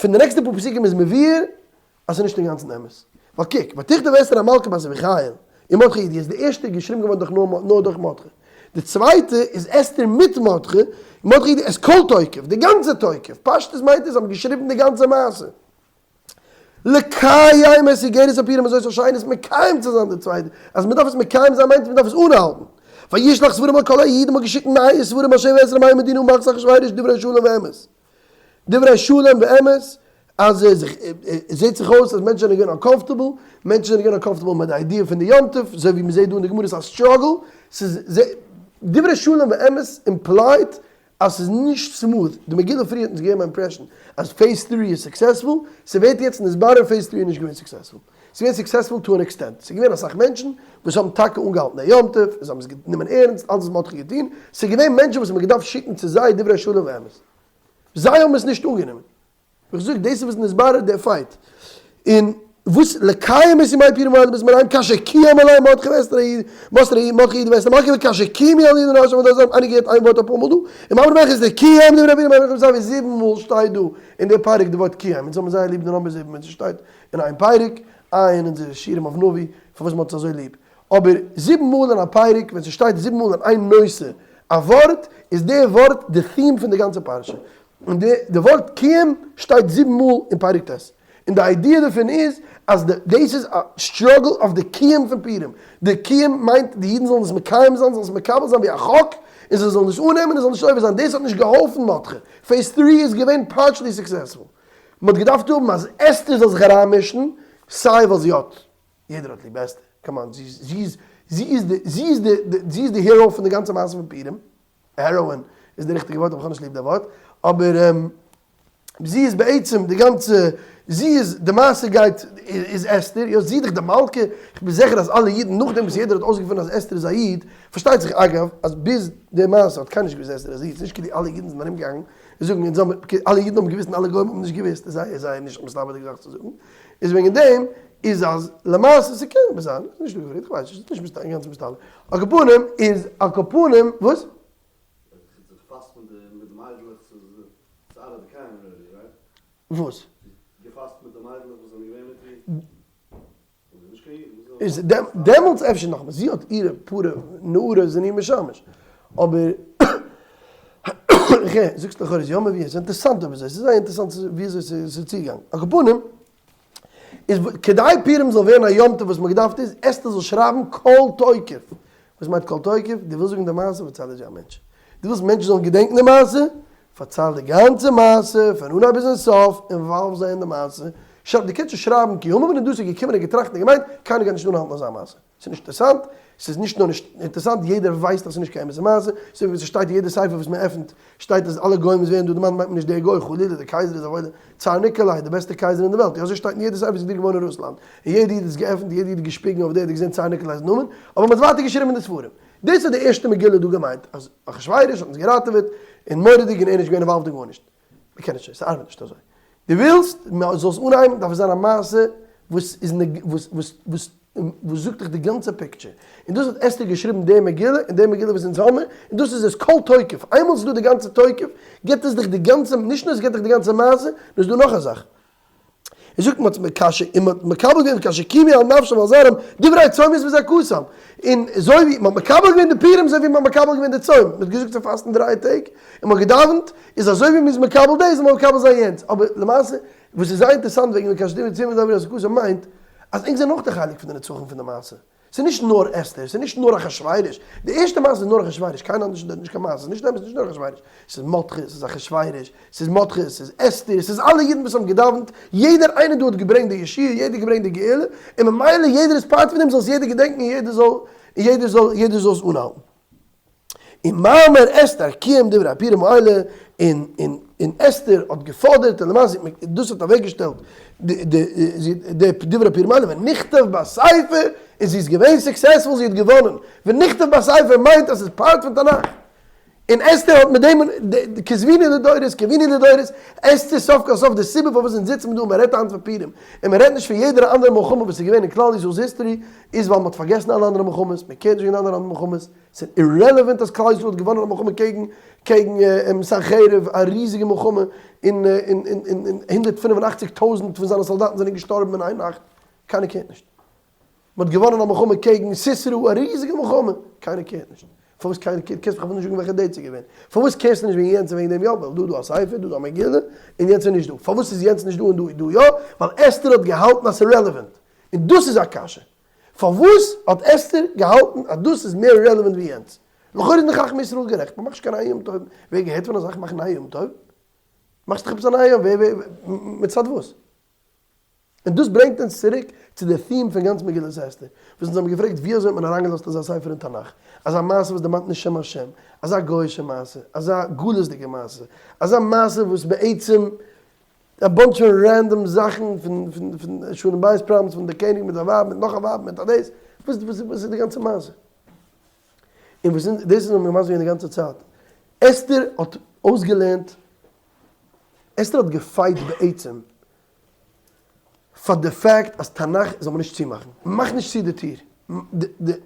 פון די נעקסטע פאר פסוקים איז מבואר אז ס'איז נישט אינגאנצן אמת. ווייל קוק, ותכתב אסתר המלכה בת אביחיל עם מרדכי היהודי איז די ערשטע געשריבן געווארן דורך נאר דורך מרדכי. די צווייטע איז אסתר מיט מרדכי, און מרדכי היהודי את כל תוקף, די גאנצע תוקף. פשטות מיינט עס זיי האבן געשריבן די גאנצע מעשה. לקיים את איגרת הפורים הזאת השנית מקיים צו זיין די צווייטע. אז מ'דארף עס מקיים זיין מיינט עס מ'דארף עס אנהאלטן. וישלח ספרים אל כל היהודים מ'האט געשיקט נייע ספרים אשר בעשרה מאה מדינה ומלכות אחשורוש דברי שלום ואמת. דברי שלום ואמת, אז עס זעט זיך אויס אז מענטשן זענען געווען uncomfortable, מענטשן זענען געווען uncomfortable מיט די idea פון די יום טוב, אזוי ווי מ'זעט דא אין די גמרא איז א struggle, ס'איז דברי שלום ואמת implied אז ס'איז נישט smooth, די מגילה פריער האט אונז געגעבן א impression אז phase three איז successful, ס'ווערט יעצט נתברר phase three איז נישט געווען successful, ס'איז געווען successful to an extent, ס'איז געווען אסאך מענטשן וואס האבן טאקע אנגעהאלטן די יום טוב, און זיי האבן עס גענומען ערנסט אלץ וואס מ'האט געטון, ס'איז געווען מענטשן וואס מ'האט געדארפט שיקן צו זיי דברי שלום ואמת, זיי האבן עס נישט אנגענומען. איך זאג, דאס איז וואס נתברר דער fight. און וואס לקיים את ימי פורים האלה בזמניהם כאשר קיים עליהם מרדכי ואסתר היהודי, מרדכי היהודי ואסתר המלכה וכאשר קיימו על יהודה ראשם ודור זרעם, איינער געהערט איין ווארט אפאר מאל דא, און מאמר מלך אסתר קיים דברי פורים האלה בזמניהם זיבן מאל שטייט דא אין די פרק די ווארט קיים, אונז האבן זייער ליב די number זיבן ווען ס'שטייט אין איין פרק, עיין אונזערע שיעורים אויף נביא פארוואס מ'האט עס אזוי ליב. אבער זיבן מאל אין א פרק ווען ס'שטייט זיבן מאל אין איין נושא א ווארט, איז די ווארט די theme פון די גאנצע פרשה. און די די ווארט קיים שטייט זיבן מאל אין פרק ט'. און די idea דערפון איז אז די דאס איז א struggle אויף די קיום פון פורים. די קיום מיינט די אידן זאלן עס מקיים זיין, זאלן עס מקבל זיין ווי א חוק, און זיי זאלן עס אננעמען און זאלן נישט עובר זיין. דאס האט נישט געהאלפן מרדכי. phase three איז געווען partially successful. מ'האט געדארפט האבן אז אסתר זאל זיך אריינמישן, סיי ווייל זי האט יעדער האט ליב אסתר, come on, זי איז, זי איז די, זי איז די, זי איז די hero פון די גאנצע מעשה פון פורים, heroine איז די ריכטיגע ווארט אבער איך האב נישט ליב די ווארט, אבער זי איז בעצם די גאנצע, זי איז, די מעשה גייט, איז אסתר, יא זי איז דאך די מלכה, איך בין זיכער אז אלע אידן נאכדעם וואס יעדער האט אויסגעפונען אז אסתר איז א איד, פארשטייט זיך אגב אז ביז די מעשה האט קיינער נישט געוואוסט אסתר איז א איד, ס'נישט כאילו אלע אידן זענען ארומגעגאנגען און זאגן אונז האבן, אלע אידן האבן געוואוסט און אלע גוים האבן נישט געוואוסט, איז זייער זייער נישט מסתבר'דיגע זאך צו זאגן, איז וועגן דעם איז אז למעשה ס'קען אבער זיין, איז נישט דא געפרעגט, כ'ווייס נישט, ס'איז נישט אינגאנצן מסתבר, על כל פנים איז על כל פנים, וואס? וואס? איז דעמאלטס אפשר נאכאמאל, זי האט אירע פאר נערות זענען איר משמש, אבער איך הער, זאגסט לכאורה איז יא מביא, ס'איז אינטערעסאנט אויב אזוי, ס'איז זייער אינטערעסאנט ווי אזוי ס'איז צוגעגאנגען, על כל פנים איז כדי פורים זאל ווערן א יום טוב וואס מ'האט געדארפט איז אסתר זאל שרייבן כל תוקף, וואס מיינט כל תוקף? דו ווילסט זאגן די מעשה פארצייל עס ווי א מענטש, דו ווילסט מענטשן זאלן געדענקן די מעשה? פארצייל די גאנצע מעשה פון אנהייב ביזן סוף, involve זיי אין די מעשה, שרייב, דו קענסט נישט שרייבן כי המן בן המדתא איז געקומען און געטראכט און געמיינט, קיינער גייט נישט אנהאלטן אזא מעשה, ס'איז נישט אינטערעסאנט, ס'איז נישט נאר נישט אינטערעסאנט, יעדער ווייסט אז ס'איז נישט קיין אמת'ע מעשה, אזוי ווי ס'שטייט אין יעדע ספר וואס מען עפנט, שטייט אז אלע גוים וואס ווערן דא דערמאנט מיינט מען נישט דער גוי, חלילה, דער קייזער איז א וואוילער, צאר ניקאליי, דער בעסטער קייזער אין די וועלט, יא אזוי שטייט אין יעדע ספר וואס איז געדרוקט געווארן אין רוסלאנד, און יעדער איד האט עס געעפנט, יעדער איד האט געשפיגן אויף דער האט געזען צאר ניקאליי'ס נאמען, אבער מען האט ווייטער געשריבן אין די ספרים. דאס האט די ערשטע מגילה דא געמיינט, אז אחשורוש האט אונז געראטעוועט, און מורא'דיג און ער איז נישט געווען involved אין גארנישט. מען קען נישט, ס'ארבעט נישט אזוי. דו ווילסט מען זאל עס אנהייבן דארף עס זיין א מעשה וואס איז וואס וואס וואס וואס זאגט דיך די גאנצע picture. און דאס האט אסתר געשריבן די מגילה, און די מגילה וואס אונז האמיר, און דאס איז עס כל תוקף. איינמאל ס'איז דא די גאנצע תוקף, גיבט עס דיך די גאנצע, נישט נאר עס גיבט דיך די גאנצע מעשה, נאר ס'איז דא נאך א זאך. ער זאגט מ'האט מקשה און מ'האט מקבל געווען כאשר קיימו על נפשם ועל זרעם דברי הצומות וזעקתם, און אזוי ווי מ'האט מקבל געווען די פורים אזוי ווי מ'האט מקבל געווען די צום, מ'האט געזאגט צו פאסטן דריי טעג און מ'האט געדאווענט, איז אזוי ווי מ'איז מקבל דאס זאל מען מקבל זיין יענץ, אבער למעשה וואס איז זייער אינטערעסאנט וועגן וכאשר דברי צומות וזעקתם מיינט אז ענק זענען אויך די חלק פון די נצחון פון די מעשה. ס'איז נישט נאר אסתר, ס'איז נישט נאר אחשורוש, די ערשטע מעשה איז נאר אחשורוש, קיינער האט נישט נישט קיין מעשה, ס'איז נישט אמת נישט נאר אחשורוש, ס'איז מרדכי, ס'איז אחשורוש, ס'איז מרדכי, ס'איז אסתר, ס'איז אלע אידן וואס האבן געדאווענט, יעדער איינער דא האט געברענגט די ישועה, יעדער האט געברענגט די גאולה, און ממילא יעדער איז part פון דעם, זאל עס יעדער געדענקן און יעדער זאל, און יעדער זאל, יעדער זאל עס אנהאלטן. און מאמר אסתר קיים דברי הפורים האלה, און און און אסתר האט געפאדערט און למעשה דאס האט אוועקגעשטעלט די די דברי הפורים האלה ונכתב בספר, און זי איז געווען successful זי האט געוואנען, ונכתב בספר מיינט אז ס'איז part פון תנך, און אסתר האט מיט דעם כתבוני לדורות קיווינו לדורות, אסתר סוף כל סוף די סיבה פארוואס אונז זיצן מיר דא און מ'רעדט היינט פון פורים, און מ'רעדט נישט פון יעדער אנדערע מלחמה וואס איז געווען אין כלל ישראל'ס history, איז ווייל מ'האט פארגעסן אלע אנדערע מלחמות, מען קערט נישט וועגן אנדערע מלחמות, ס'איז irrelevant אז כלל ישראל האט געוואנען א מלחמה קעגן קעגן סנחריב, א ריזיגע מלחמה, און און און און 185 טויזנט פון זיינע סאלדאטן זענען געשטארבן אין איין נאכט, קיינער קערט נישט. מ'האט געוואנען א מלחמה קעגן סיסרא, א ריזיגע מלחמה, קיינער קערט נישט. פארוואס קיינער קערט? קענסט מיך אפילו נישט זאגן וועלכע date ס'איז געווען. פארוואס קערסטו נישט וועגן יענץ און וועגן דעם יא? ווייל דא איז דא א ספר, דא איז דא א מגילה, און יענץ איז נישט דא. פארוואס איז יענץ נישט דא און דא איז דא יא? ווייל אסתר האט געהאלטן אז ס'איז relevant. און דאס איז א קשיא. פארוואס האט אסתר געהאלטן אז דאס איז מער relevant ווי יענץ? לכאורה איז די חכמי ישראל גערעכט, מ'מאכט נישט קיין נייע יום טוב, ווער געהערט פון אזאך מאכן נייע יום טוב? מאכסט דאך עפעס א נייע יום, ווער ווער מצד וואס? און דאס ברענגט אונז צוריק צו די theme פון גאנץ מגילת אסתר, וואס אונז האבן געפרעגט ווי אזוי האט מען אריינגעלאזט אזא ספר אין תנך, אזא מעשה וואס דערמאנט נישט שם השם, אזא גוי'אישע מעשה, אזא גלות'דיגע מעשה, אזא מעשה וואס בעצם א bunch פון random זאכן פון פון פון שלום בית problems פון די קעניג מיט זיין ווייב מיט נאך א ווייב מיט א דאס, וואס וואס איז די גאנצע מעשה? און וואס אונז דאס איז האבן מיר מסביר געווען די גאנצע צייט, אסתר האט אויסגעלערנט, אסתר האט גע fight בעצם פאר די fact אז תנך זאל מען נישט צומאכן, מאך נישט צו די טיר,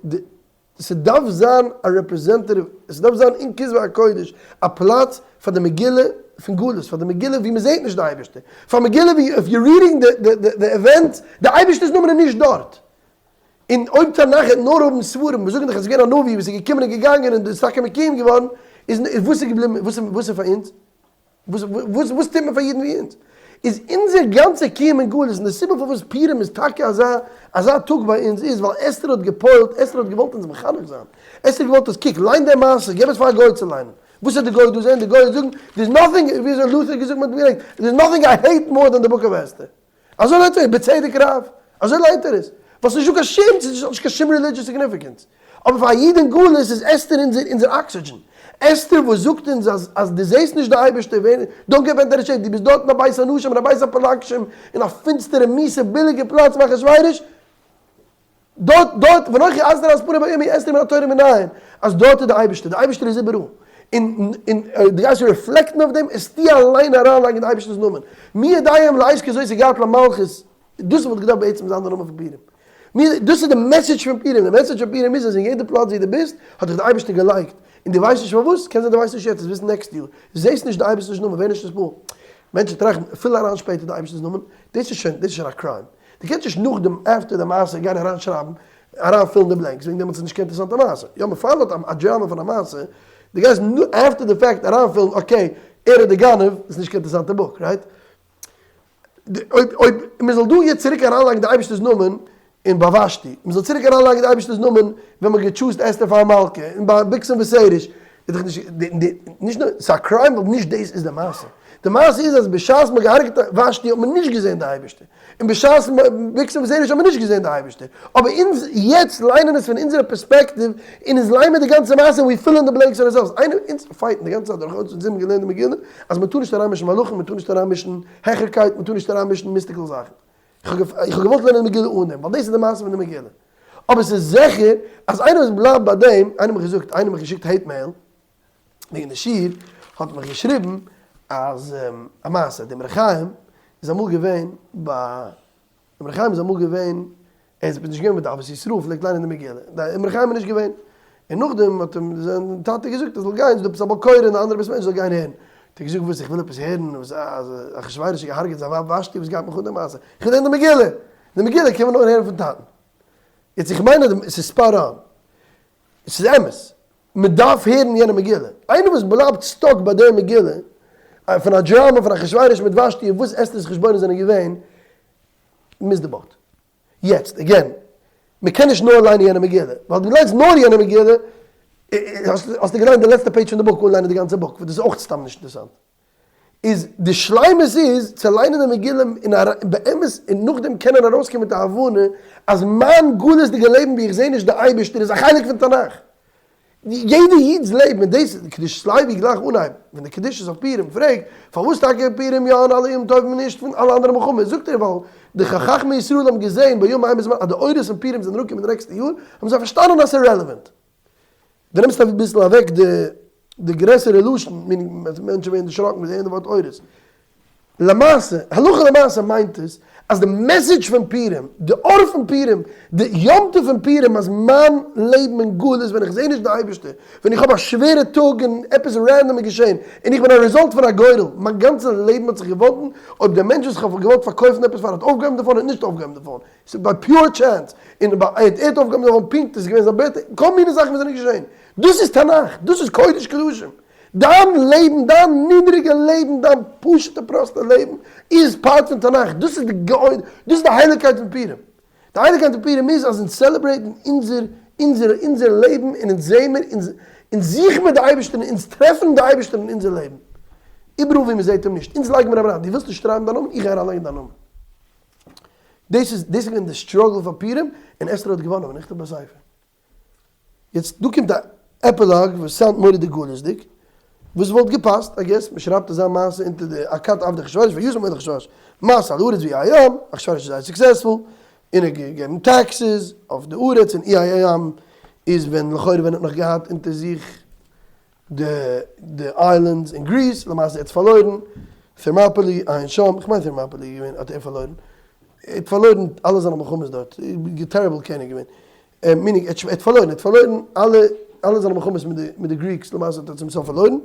די ס'דארף זיין א representative, ס'דארף זיין אין כתבי הקודש א פלאץ פאר די מגילה פון גלות, פאר די מגילה ווי מ'זעט נישט די אייבערשטער, פאר מגילה ווי if you reading די event, די אייבערשטער'ס נאמען איז נישט דארט. און אויב תנך העט נאר האבן ספרים וואס זאגן דיך אז ס'איז געווען א נביא וואס איז געקומען און געגאנגען און איז טאקע מקוים געווארן, איז וואס איז געבליבן, וואס איז פאר אונז? וואס וואס וואס טוט מען פאר אידן ווי אונז? איז אונזער גאנצע קיום אין גלות און די סיבה פארוואס פורים איז טאקע אזא אזא טאג ביי אונז איז ווייל אסתר האט גע'פועל'ט, אסתר האט געוואלט אונז מחנך זיין, אסתר האט געוואלט אז קוק, ליין די מעשה, געב עס פאר א גוי צו ליינען, וואס וועט די גוי דא זען? די גוי וועט זאגן, there's nothing, ווי אזוי לוטער האט געזאגט, מען האט געברענגט, there's nothing I hate more than the book of Esther. אזוי ליינט ער, בצדק רב, אזוי ליינט ער עס, ווייל ס'נישט דא קיין שום, ס'איז נישט קיין שום religious significance. אבער פאר א איד אין גלות איז אסתר אונזער אונזער oxygen. אסתר וואס זאגט אונז אז אז דו זעסט נישט די אייבערשטער, ווער, don't get bent out of shape, דו ביסט דארט אין א בית האנשים, אין א בית הפלגשים, אין א פינסטערע מיסע ביליגע פלאץ ביי אחשורוש, דארט, דארט, ואנכי הסתר את פני ביום ההוא אסתיר מן התורה מנין, אז דארט איז די אייבערשטער, די אייבערשטער איז איבעראל, און, און, און דו גייסט reflect ן אויף דעם, עסטו אליין אריינלייגן די אייבערשטער'ס נאמען, מי יודע אם לעת כזאת הגעת למלכות, דאס וואלט געדארפט בעצם זיין די נאמען פון פורים, מי, דאס איז די message פון פורים, די message פון פורים איז אז אין יעדע פלאץ ווי דו ביסט, האט דיך די אייבערשטער געלייגט, און דו ווייסט נישט פארוואס, קען זיין דו ווייסט נישט יעצט, עסט וויסן next יאר, זעסט נישט די אייבערשטער'ס נאמען, ווער נישט נתפעל, מענטשן טראכטן, פיל אריין שפעטער די אייבערשטער'ס נאמען, דאס איז שוין, דאס איז שוין א crime. דו קענסט נישט נאכדעם after די מעשה גיין אריין שרייבן אריין פילן די blanks וועגן דעם האט עס נישט קיין אינטערעסאנטע מעשה יא מען follow ט א דראמא פון א מעשה דו גייסט after the fact אריין פילן okay ער איז די גנב איז נישט קיין אינטערעסאנטע book right אויב אויב מען זאל דא יעצט צוריק אריינלייגן די אייבערשטער'ס נאמען אין ביי ושתי מען זאל צוריק אריינלייגן די אייבערשטער'ס נאמען ווען מען האט גע choose ט אסתר פאר מלכה און ביי בגתן ותרש איז דאך נישט נישט נאר ס'איז א crime ווייל נישט דאס איז די מעשה די מעשה איז אז בשעת מ'האט געהארגעט ושתי האט מען נישט געזען די אייבערשטער און בשעת בגתן ותרש האט מען נישט געזען די אייבערשטער אבער אונז יעצט ליינען עס פון אונזערע פערספעקטיוו און אונז ליינען מיר די גאנצע מעשה און we fill in the blanks ourselves איינער אונז fight ן די גאנצע צייט דורכאויס אונז האבן געלערנט די מגילה אז מ'טאר נישט אריינמישן מלאכים מ'טאר נישט אריינמישן העכערקייט מ'טאר נישט אריינמישן mystical זאכן איך האב געוואלט לערנען די מגילה אן דעם, ווייל דאס איז די מעשה פון די מגילה. אבער ס'איז זיכער אז איינער וואס בלייבט ביי דעם, איינער האט מיך געזאגט, איינער האט מיך געשיקט hate mail וועגן די שיעור, האט מיך געשריבן אז א מעשה, די אמרי חיים איז אמאל געווען ביי, די אמרי חיים איז אמאל געווען ער איז נישט געווען מיט די אהבת ישראל פלעגט ליינען די מגילה, די אמרי חיים איז נישט געווען, און נאכדעם האט אים זיין טאטע געזאגט ער זאל גיין, ס'איז דא עפעס א בעל קורא אין די אנדערע בית מדרש זאל גיין הערן, האט ער געזאגט וואס איך וויל עפעס הערן וואס אז אחשורוש האט געהארגעט זיין ווייב ושתי וואס גייט מיך אן די מעשה, איך וויל הערן די מגילה, די מגילה קען מען נאר הערן פון טאטן, יעצט איך מיין אז עס איז spot on, עס איז אמת, מען דארף הערן יענע מגילה, איינער וואס בלייבט stuck ביי די מגילה, פון א דראמא פון אחשורוש מיט ושתי און וואס אסתר'ס חשבונות זענען געווען, missed the boat. יעצט, again, מען קען נישט נאר ליינען יענע מגילה, ווייל דו ליינסט נאר יענע מגילה, האסטו געליינט די לעצטע page פון די book אן ליינען די גאנצע book, וואס דאס איז אויך סתם נישט אינטערעסאנט. איז די שלימות איז צו ליינען די מגילה און באמת און נאכדעם קענען ארויסקומען מיט א הבנה אז מיין גלות'דיגע לעבן ווי איך זע נישט די אייבערשטער איז א חלק פון תנך. יעדע איד'ס לעבן, און דאס איז קדושת לוי גלייך אנהייב, ווען די קדושת אויף פורים פרעגט, פארוואס טאקע פורים יא און אלע ימים טובים נישט פון אלע אנדערע מלחמות, זאגט ער ווייל די חכמי ישראל האבן געזען ביום ההם בזמן אז די אורות פון פורים זענען אראפגעקומען די נעקסטע יאר, האבן זיי פארשטאנען אז ס'איז relevant. דו נעמסט אביסל אוועק די די גרעסערע לשון, meaning מענטשן ווערן דערשראקן ווען זיי הערן די ווארט אורות. למעשה, הלכה למעשה מיינט עס אז די message פון פורים, די אור פון פורים, די יום טוב פון פורים אז מיין לעבן אין גלות ווען איך זעה נישט די אייבערשטער, ווען איך האב א שווערע טאג און עפעס random איז געשען און איך בין א result פון א גורל, מיין גאנצע לעבן האט זיך געוואנדן אויב דער מענטש וואס איך האב געוואלט פארקויפן עפעס פאר האט אויפגעהויבן די phone האט נישט אויפגעהויבן די phone, ס'איז by pure chance, און ביי ער האט אויפגעהויבן די phone פונקט איז געווען זיין birthday, כל מיני זאכן וואס זענען געשען, דאס איז תנך, דאס איז קודש קדשים. דיין לעבן, דיין נידריגע לעבן, דיין פשוטע פראסטע לעבן, איז part פון תנך, דאס איז די גאון, דאס איז די הייליגקייט פון פורים. די הייליגקייט פון פורים איז אז אונז celebrate ן אונזער אונזער אונזער לעבן און אונז זעהן מיר אונז אונז זוכן מיר די אייבערשטער און אונז טרעפן די אייבערשטער אין אונזער לעבן. איבעראל ווי מען זעהט אים נישט. אונז לייגן מיר אים אריין. דו ווילסט נישט שרייבן דיין נאמען? איך גיי אריינלייגן דיין נאמען. דאס איז דאס איז געווען די struggle פאר פורים און אסתר האט געוואנען ונכתב בספר. יעצט דא קומט א עפילאג וואס sound מורא'דיג גלות'דיג, וואס וואלט געפאסט, I guess, מען שרייבט אזא מעשה אונטער די אכת עבדי אחשורוש וישם מלך אחשורוש מס על הארץ ואיי הים, אחשורוש איז זייער successful, און ער האט געגעבן taxes אויף די ארץ, און איי הים איז ווען לכאורה ווען ער האט נאך געהאט אונטער זיך די די islands אין Greece, למעשה ער האט פארלוירן Thermopylae, עיין שם, כ'מיין Thermopylae איז געווען האט ער פארלוירן, ער האט פארלוירן אלע זיינע מלחמות דארט, terrible קעניג געווען, meaning ער האט פארלוירן, ער האט פארלוירן אלע אלע זיינע מלחמות מיט די מיט די Greeks, למעשה האט ער צום סוף פארלוירן.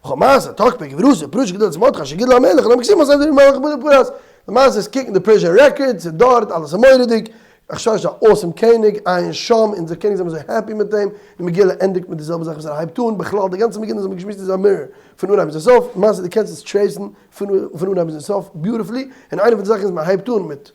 חמאס, תקפו גבורתו, ופרשו גדולת מרדכי, אשר גידל המלך, לא מקסימא סדר מלך פרס. למעשה איז קוקן די Persian records, ס'איז דארט, אלעס איז מורא'דיג, אחשורוש איז א awesome קעניג, עיין שם, אונזער קעניג זעמיר אזוי happy מיט אים, די מגילה ענדיגט מיט די זעלבע זאך וואס ער הייבט אן, בכלל די גאנצע מגילה וואס מ'האט געשמועסט איז א mirror פון אנהייב ביזן סוף, למעשה דו קענסט עס trace ן פון אנהייב ביזן סוף beautifully, און איינע פון די זאכן איז מ'הייבט אן מיט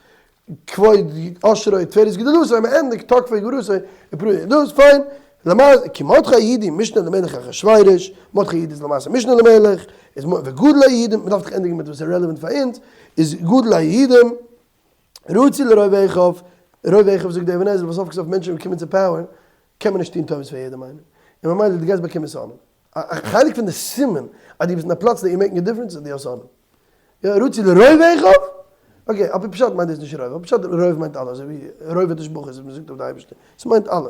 כבוד עשרו תפארת גדולתו און מ'ענדיגט תקפו גבורתו ופרשו דאס פיין, למעשה כי מרדכי היהודי משנה למלך אחשורוש, מרדכי היהודי איז למעשה משנה למלך, איז וגדול היהודים, מ'דארף דאך ענדיגן מיט וואס איז relevant פאר אונז, איז גדול היהודים, רצוי לרוב אחיו, רוב אחיו זאגט דער אבן עזרא, וואס סוף כל סוף מענטשן וואס קומען צו power, קען מען נישט טון טובות פאר יעדעם איינעם, און ממילא דו גייסט באקומען שונאים. א חלק פון די סימן אז דו ביסט אין א פלאץ that you making a difference איז דו האסט שונאים. יא, רצוי לרוב אחיו? okay, על פי פשט מיינט דאס נישט רוב, על פי פשט רוב מיינט אלע, אזוי ווי רוב התשבחות וואס מען זאגט אויף די אייבערשטער, ס'מיינט אלע.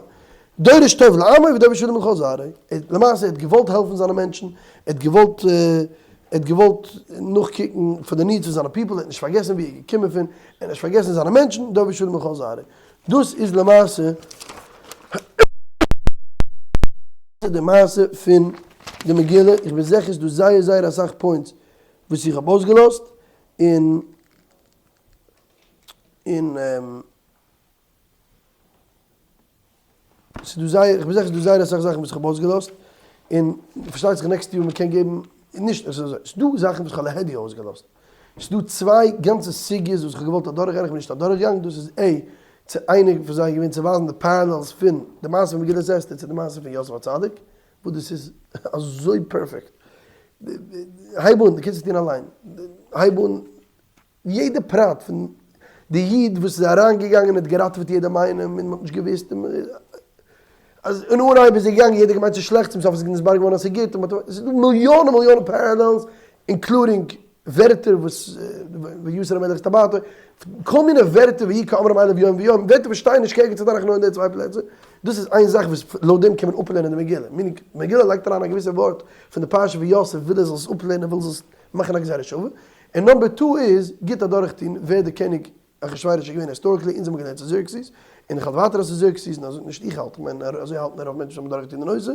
דורש טוב לעמו ודורש שלום לכל זרעו, למעשה ער האט געוואלט העלפן זיינע מענטשן, ער האט געוואלט ער האט געוואלט נאכקוקן פאר די needs פון זיינע people, ער האט נישט פארגעסן ווי ער איז געקומען פון, ער האט נישט פארגעסן זיינע מענטשן, דורש שלום לכל זרעו. דאס איז למעשה די מעשה פון די מגילה, איך בין זיכער ס'איז דא זייער זייער אסאך points וואס איך האב אויסגעלאזט, און און ס'איז דא זייער, איך בין זיכער ס'איז דא זייער אסאך זאכן וואס איך האב אויסגעלאזט, און פארשטייט זיך next יאר מ'קען געבן, נישט אזוי, ס'איז דא זאכן וואס איך האב להדיא אויסגעלאזט, ס'איז דא צוויי גאנצע סוגיות וואס איך האב געוואלט אדורכגיין, איך בין נישט אדורכגעגאנגען, דאס איז א, צו איינע פון זיי איז געווען צו ווייזן די parallels פון די מעשה פון מגילת אסתר צו די מעשה פון יוסף הצדיק, וואס דאס איז אזוי perfect. הייב אן, דו קענסט עס טון אליין, הייב אן יעדע פרט פון די איד וואס איז אריינגעגאנגען און האט געראטעוועט יעדעם איינעם און מ'האט נישט געוואוסט און אז אין אנהייב איז ער געגאנגען יעדער געמיינט ס'איז שלעכט צום סוף איז נתברר געווארן אז ס'איז גוט און מ'האט ס'איז דא מיליאנען מיליאנען parallels including ווערטער וואס ויסר המלך את טבעתו כל מיני ווערטער ויהי כאמרם אליו יום ויום ווערטער וואס שטייען נישט קיין ערגעץ אין תנך נאר אין די צוויי פלעצער דאס איז איין זאך וואס לויט דעם קען מען אפלערנען די מגילה meaning מגילה לייגט אריין א געוויסע ווארט פון די פרשה פון יוסף וויל ער זאל עס אפלערנען וויל זאל עס מאכן א גזירה שווה, און number two איז גוט אדורכטון ווער די קעניג אחשורוש איז געווען historically, אונז האבן געלערנט ס'איז זערקסיס, און איך האלט ווייטער אז ס'איז זערקסיס, און אזוי, נישט איך האלט, איך מיין אזוי האלטן רוב מענטשן וואס האבן אדורכגעטון די נושא,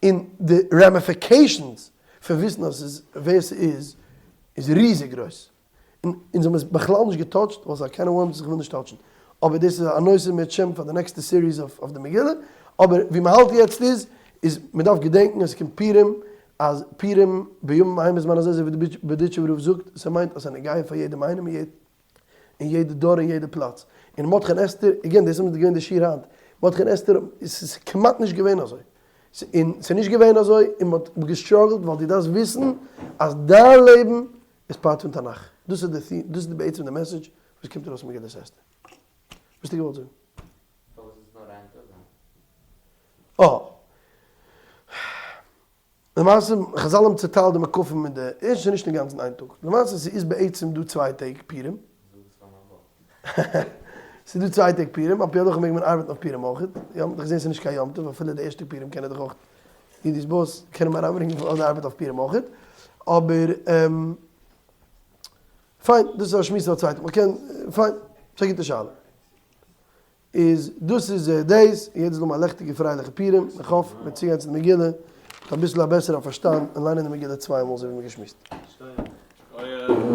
און די ramifications פון וויסן אז ס'איז ווער ס'איז, איז ריזיג גרויס, און אונז האבן עס בכלל נישט גע touch ט, ווייל ס'איז א can of worms וואס איך וויל נישט touch ן, אבער דאס איז א נושא אם ירצה השם פאר די next ע series אויף די מגילה, אבער ווי מ'האלט יעצט איז, איז מ'דארף געדענקן אז ס'קומט פורים, אז פורים בימים ההם בזמן הזה אזוי ווי די בארדיטשובער רב זאגט, ס'מיינט אז ס'איז נוגע פאר יעדעם איינעם אין יעדע דור און יעדע פלאץ. און מרדכי און אסתר, again דאס איז געווען די שיעור היינט, מרדכי און אסתר ס'איז כמעט נישט געווען אזוי. און ס'איז נישט געווען אזוי און מ'האט גע struggle ט ווייל דו דארפסט וויסן אז דיין לעבן איז part פון תנך. דאס איז די theme, דאס איז בעצם די message וואס קומט ארויס פון מגילת אסתר. וואס האסטו געוואלט זאגן? פארוואס איז עס נאר איין טאג היינט? אה. למעשה, חזל האבן צוטיילט די מקופים מיט די, ערשט איז נישט אינגאנצן איין טאג. למעשה ס'איז בעצם דא צוויי טעג פורים. זאג עס פאר מיין ווארט. ס'איז דא צוויי טעג פורים, על פי הלכה מעג מען ארבעטן אויף פורים אויך. יא, מ'האט דאך געזען ס'איז נישט קיין יום טוב, אפילו די ערשטע פורים קען ער דאך אויך, אידיש באס קען אים אריינברענגען פון אדער ארבעט אויף פורים אויך. אבער פיין, דאס איז א שמועס פאר א צווייטע מאל. מ'קען, פיין, ס'איז א גוטע שאלה. איז דאס איז דאס, און יעדער זאל האבן א לעכטיגע פרייליכע פורים, איך האף מ'וועט צוגיין צו די מגילה מיט אביסל א בעסערע פארשטאנד און ליינען די מגילה צוויי מאל אזוי ווי מ'האט געשמועסט. שכוח.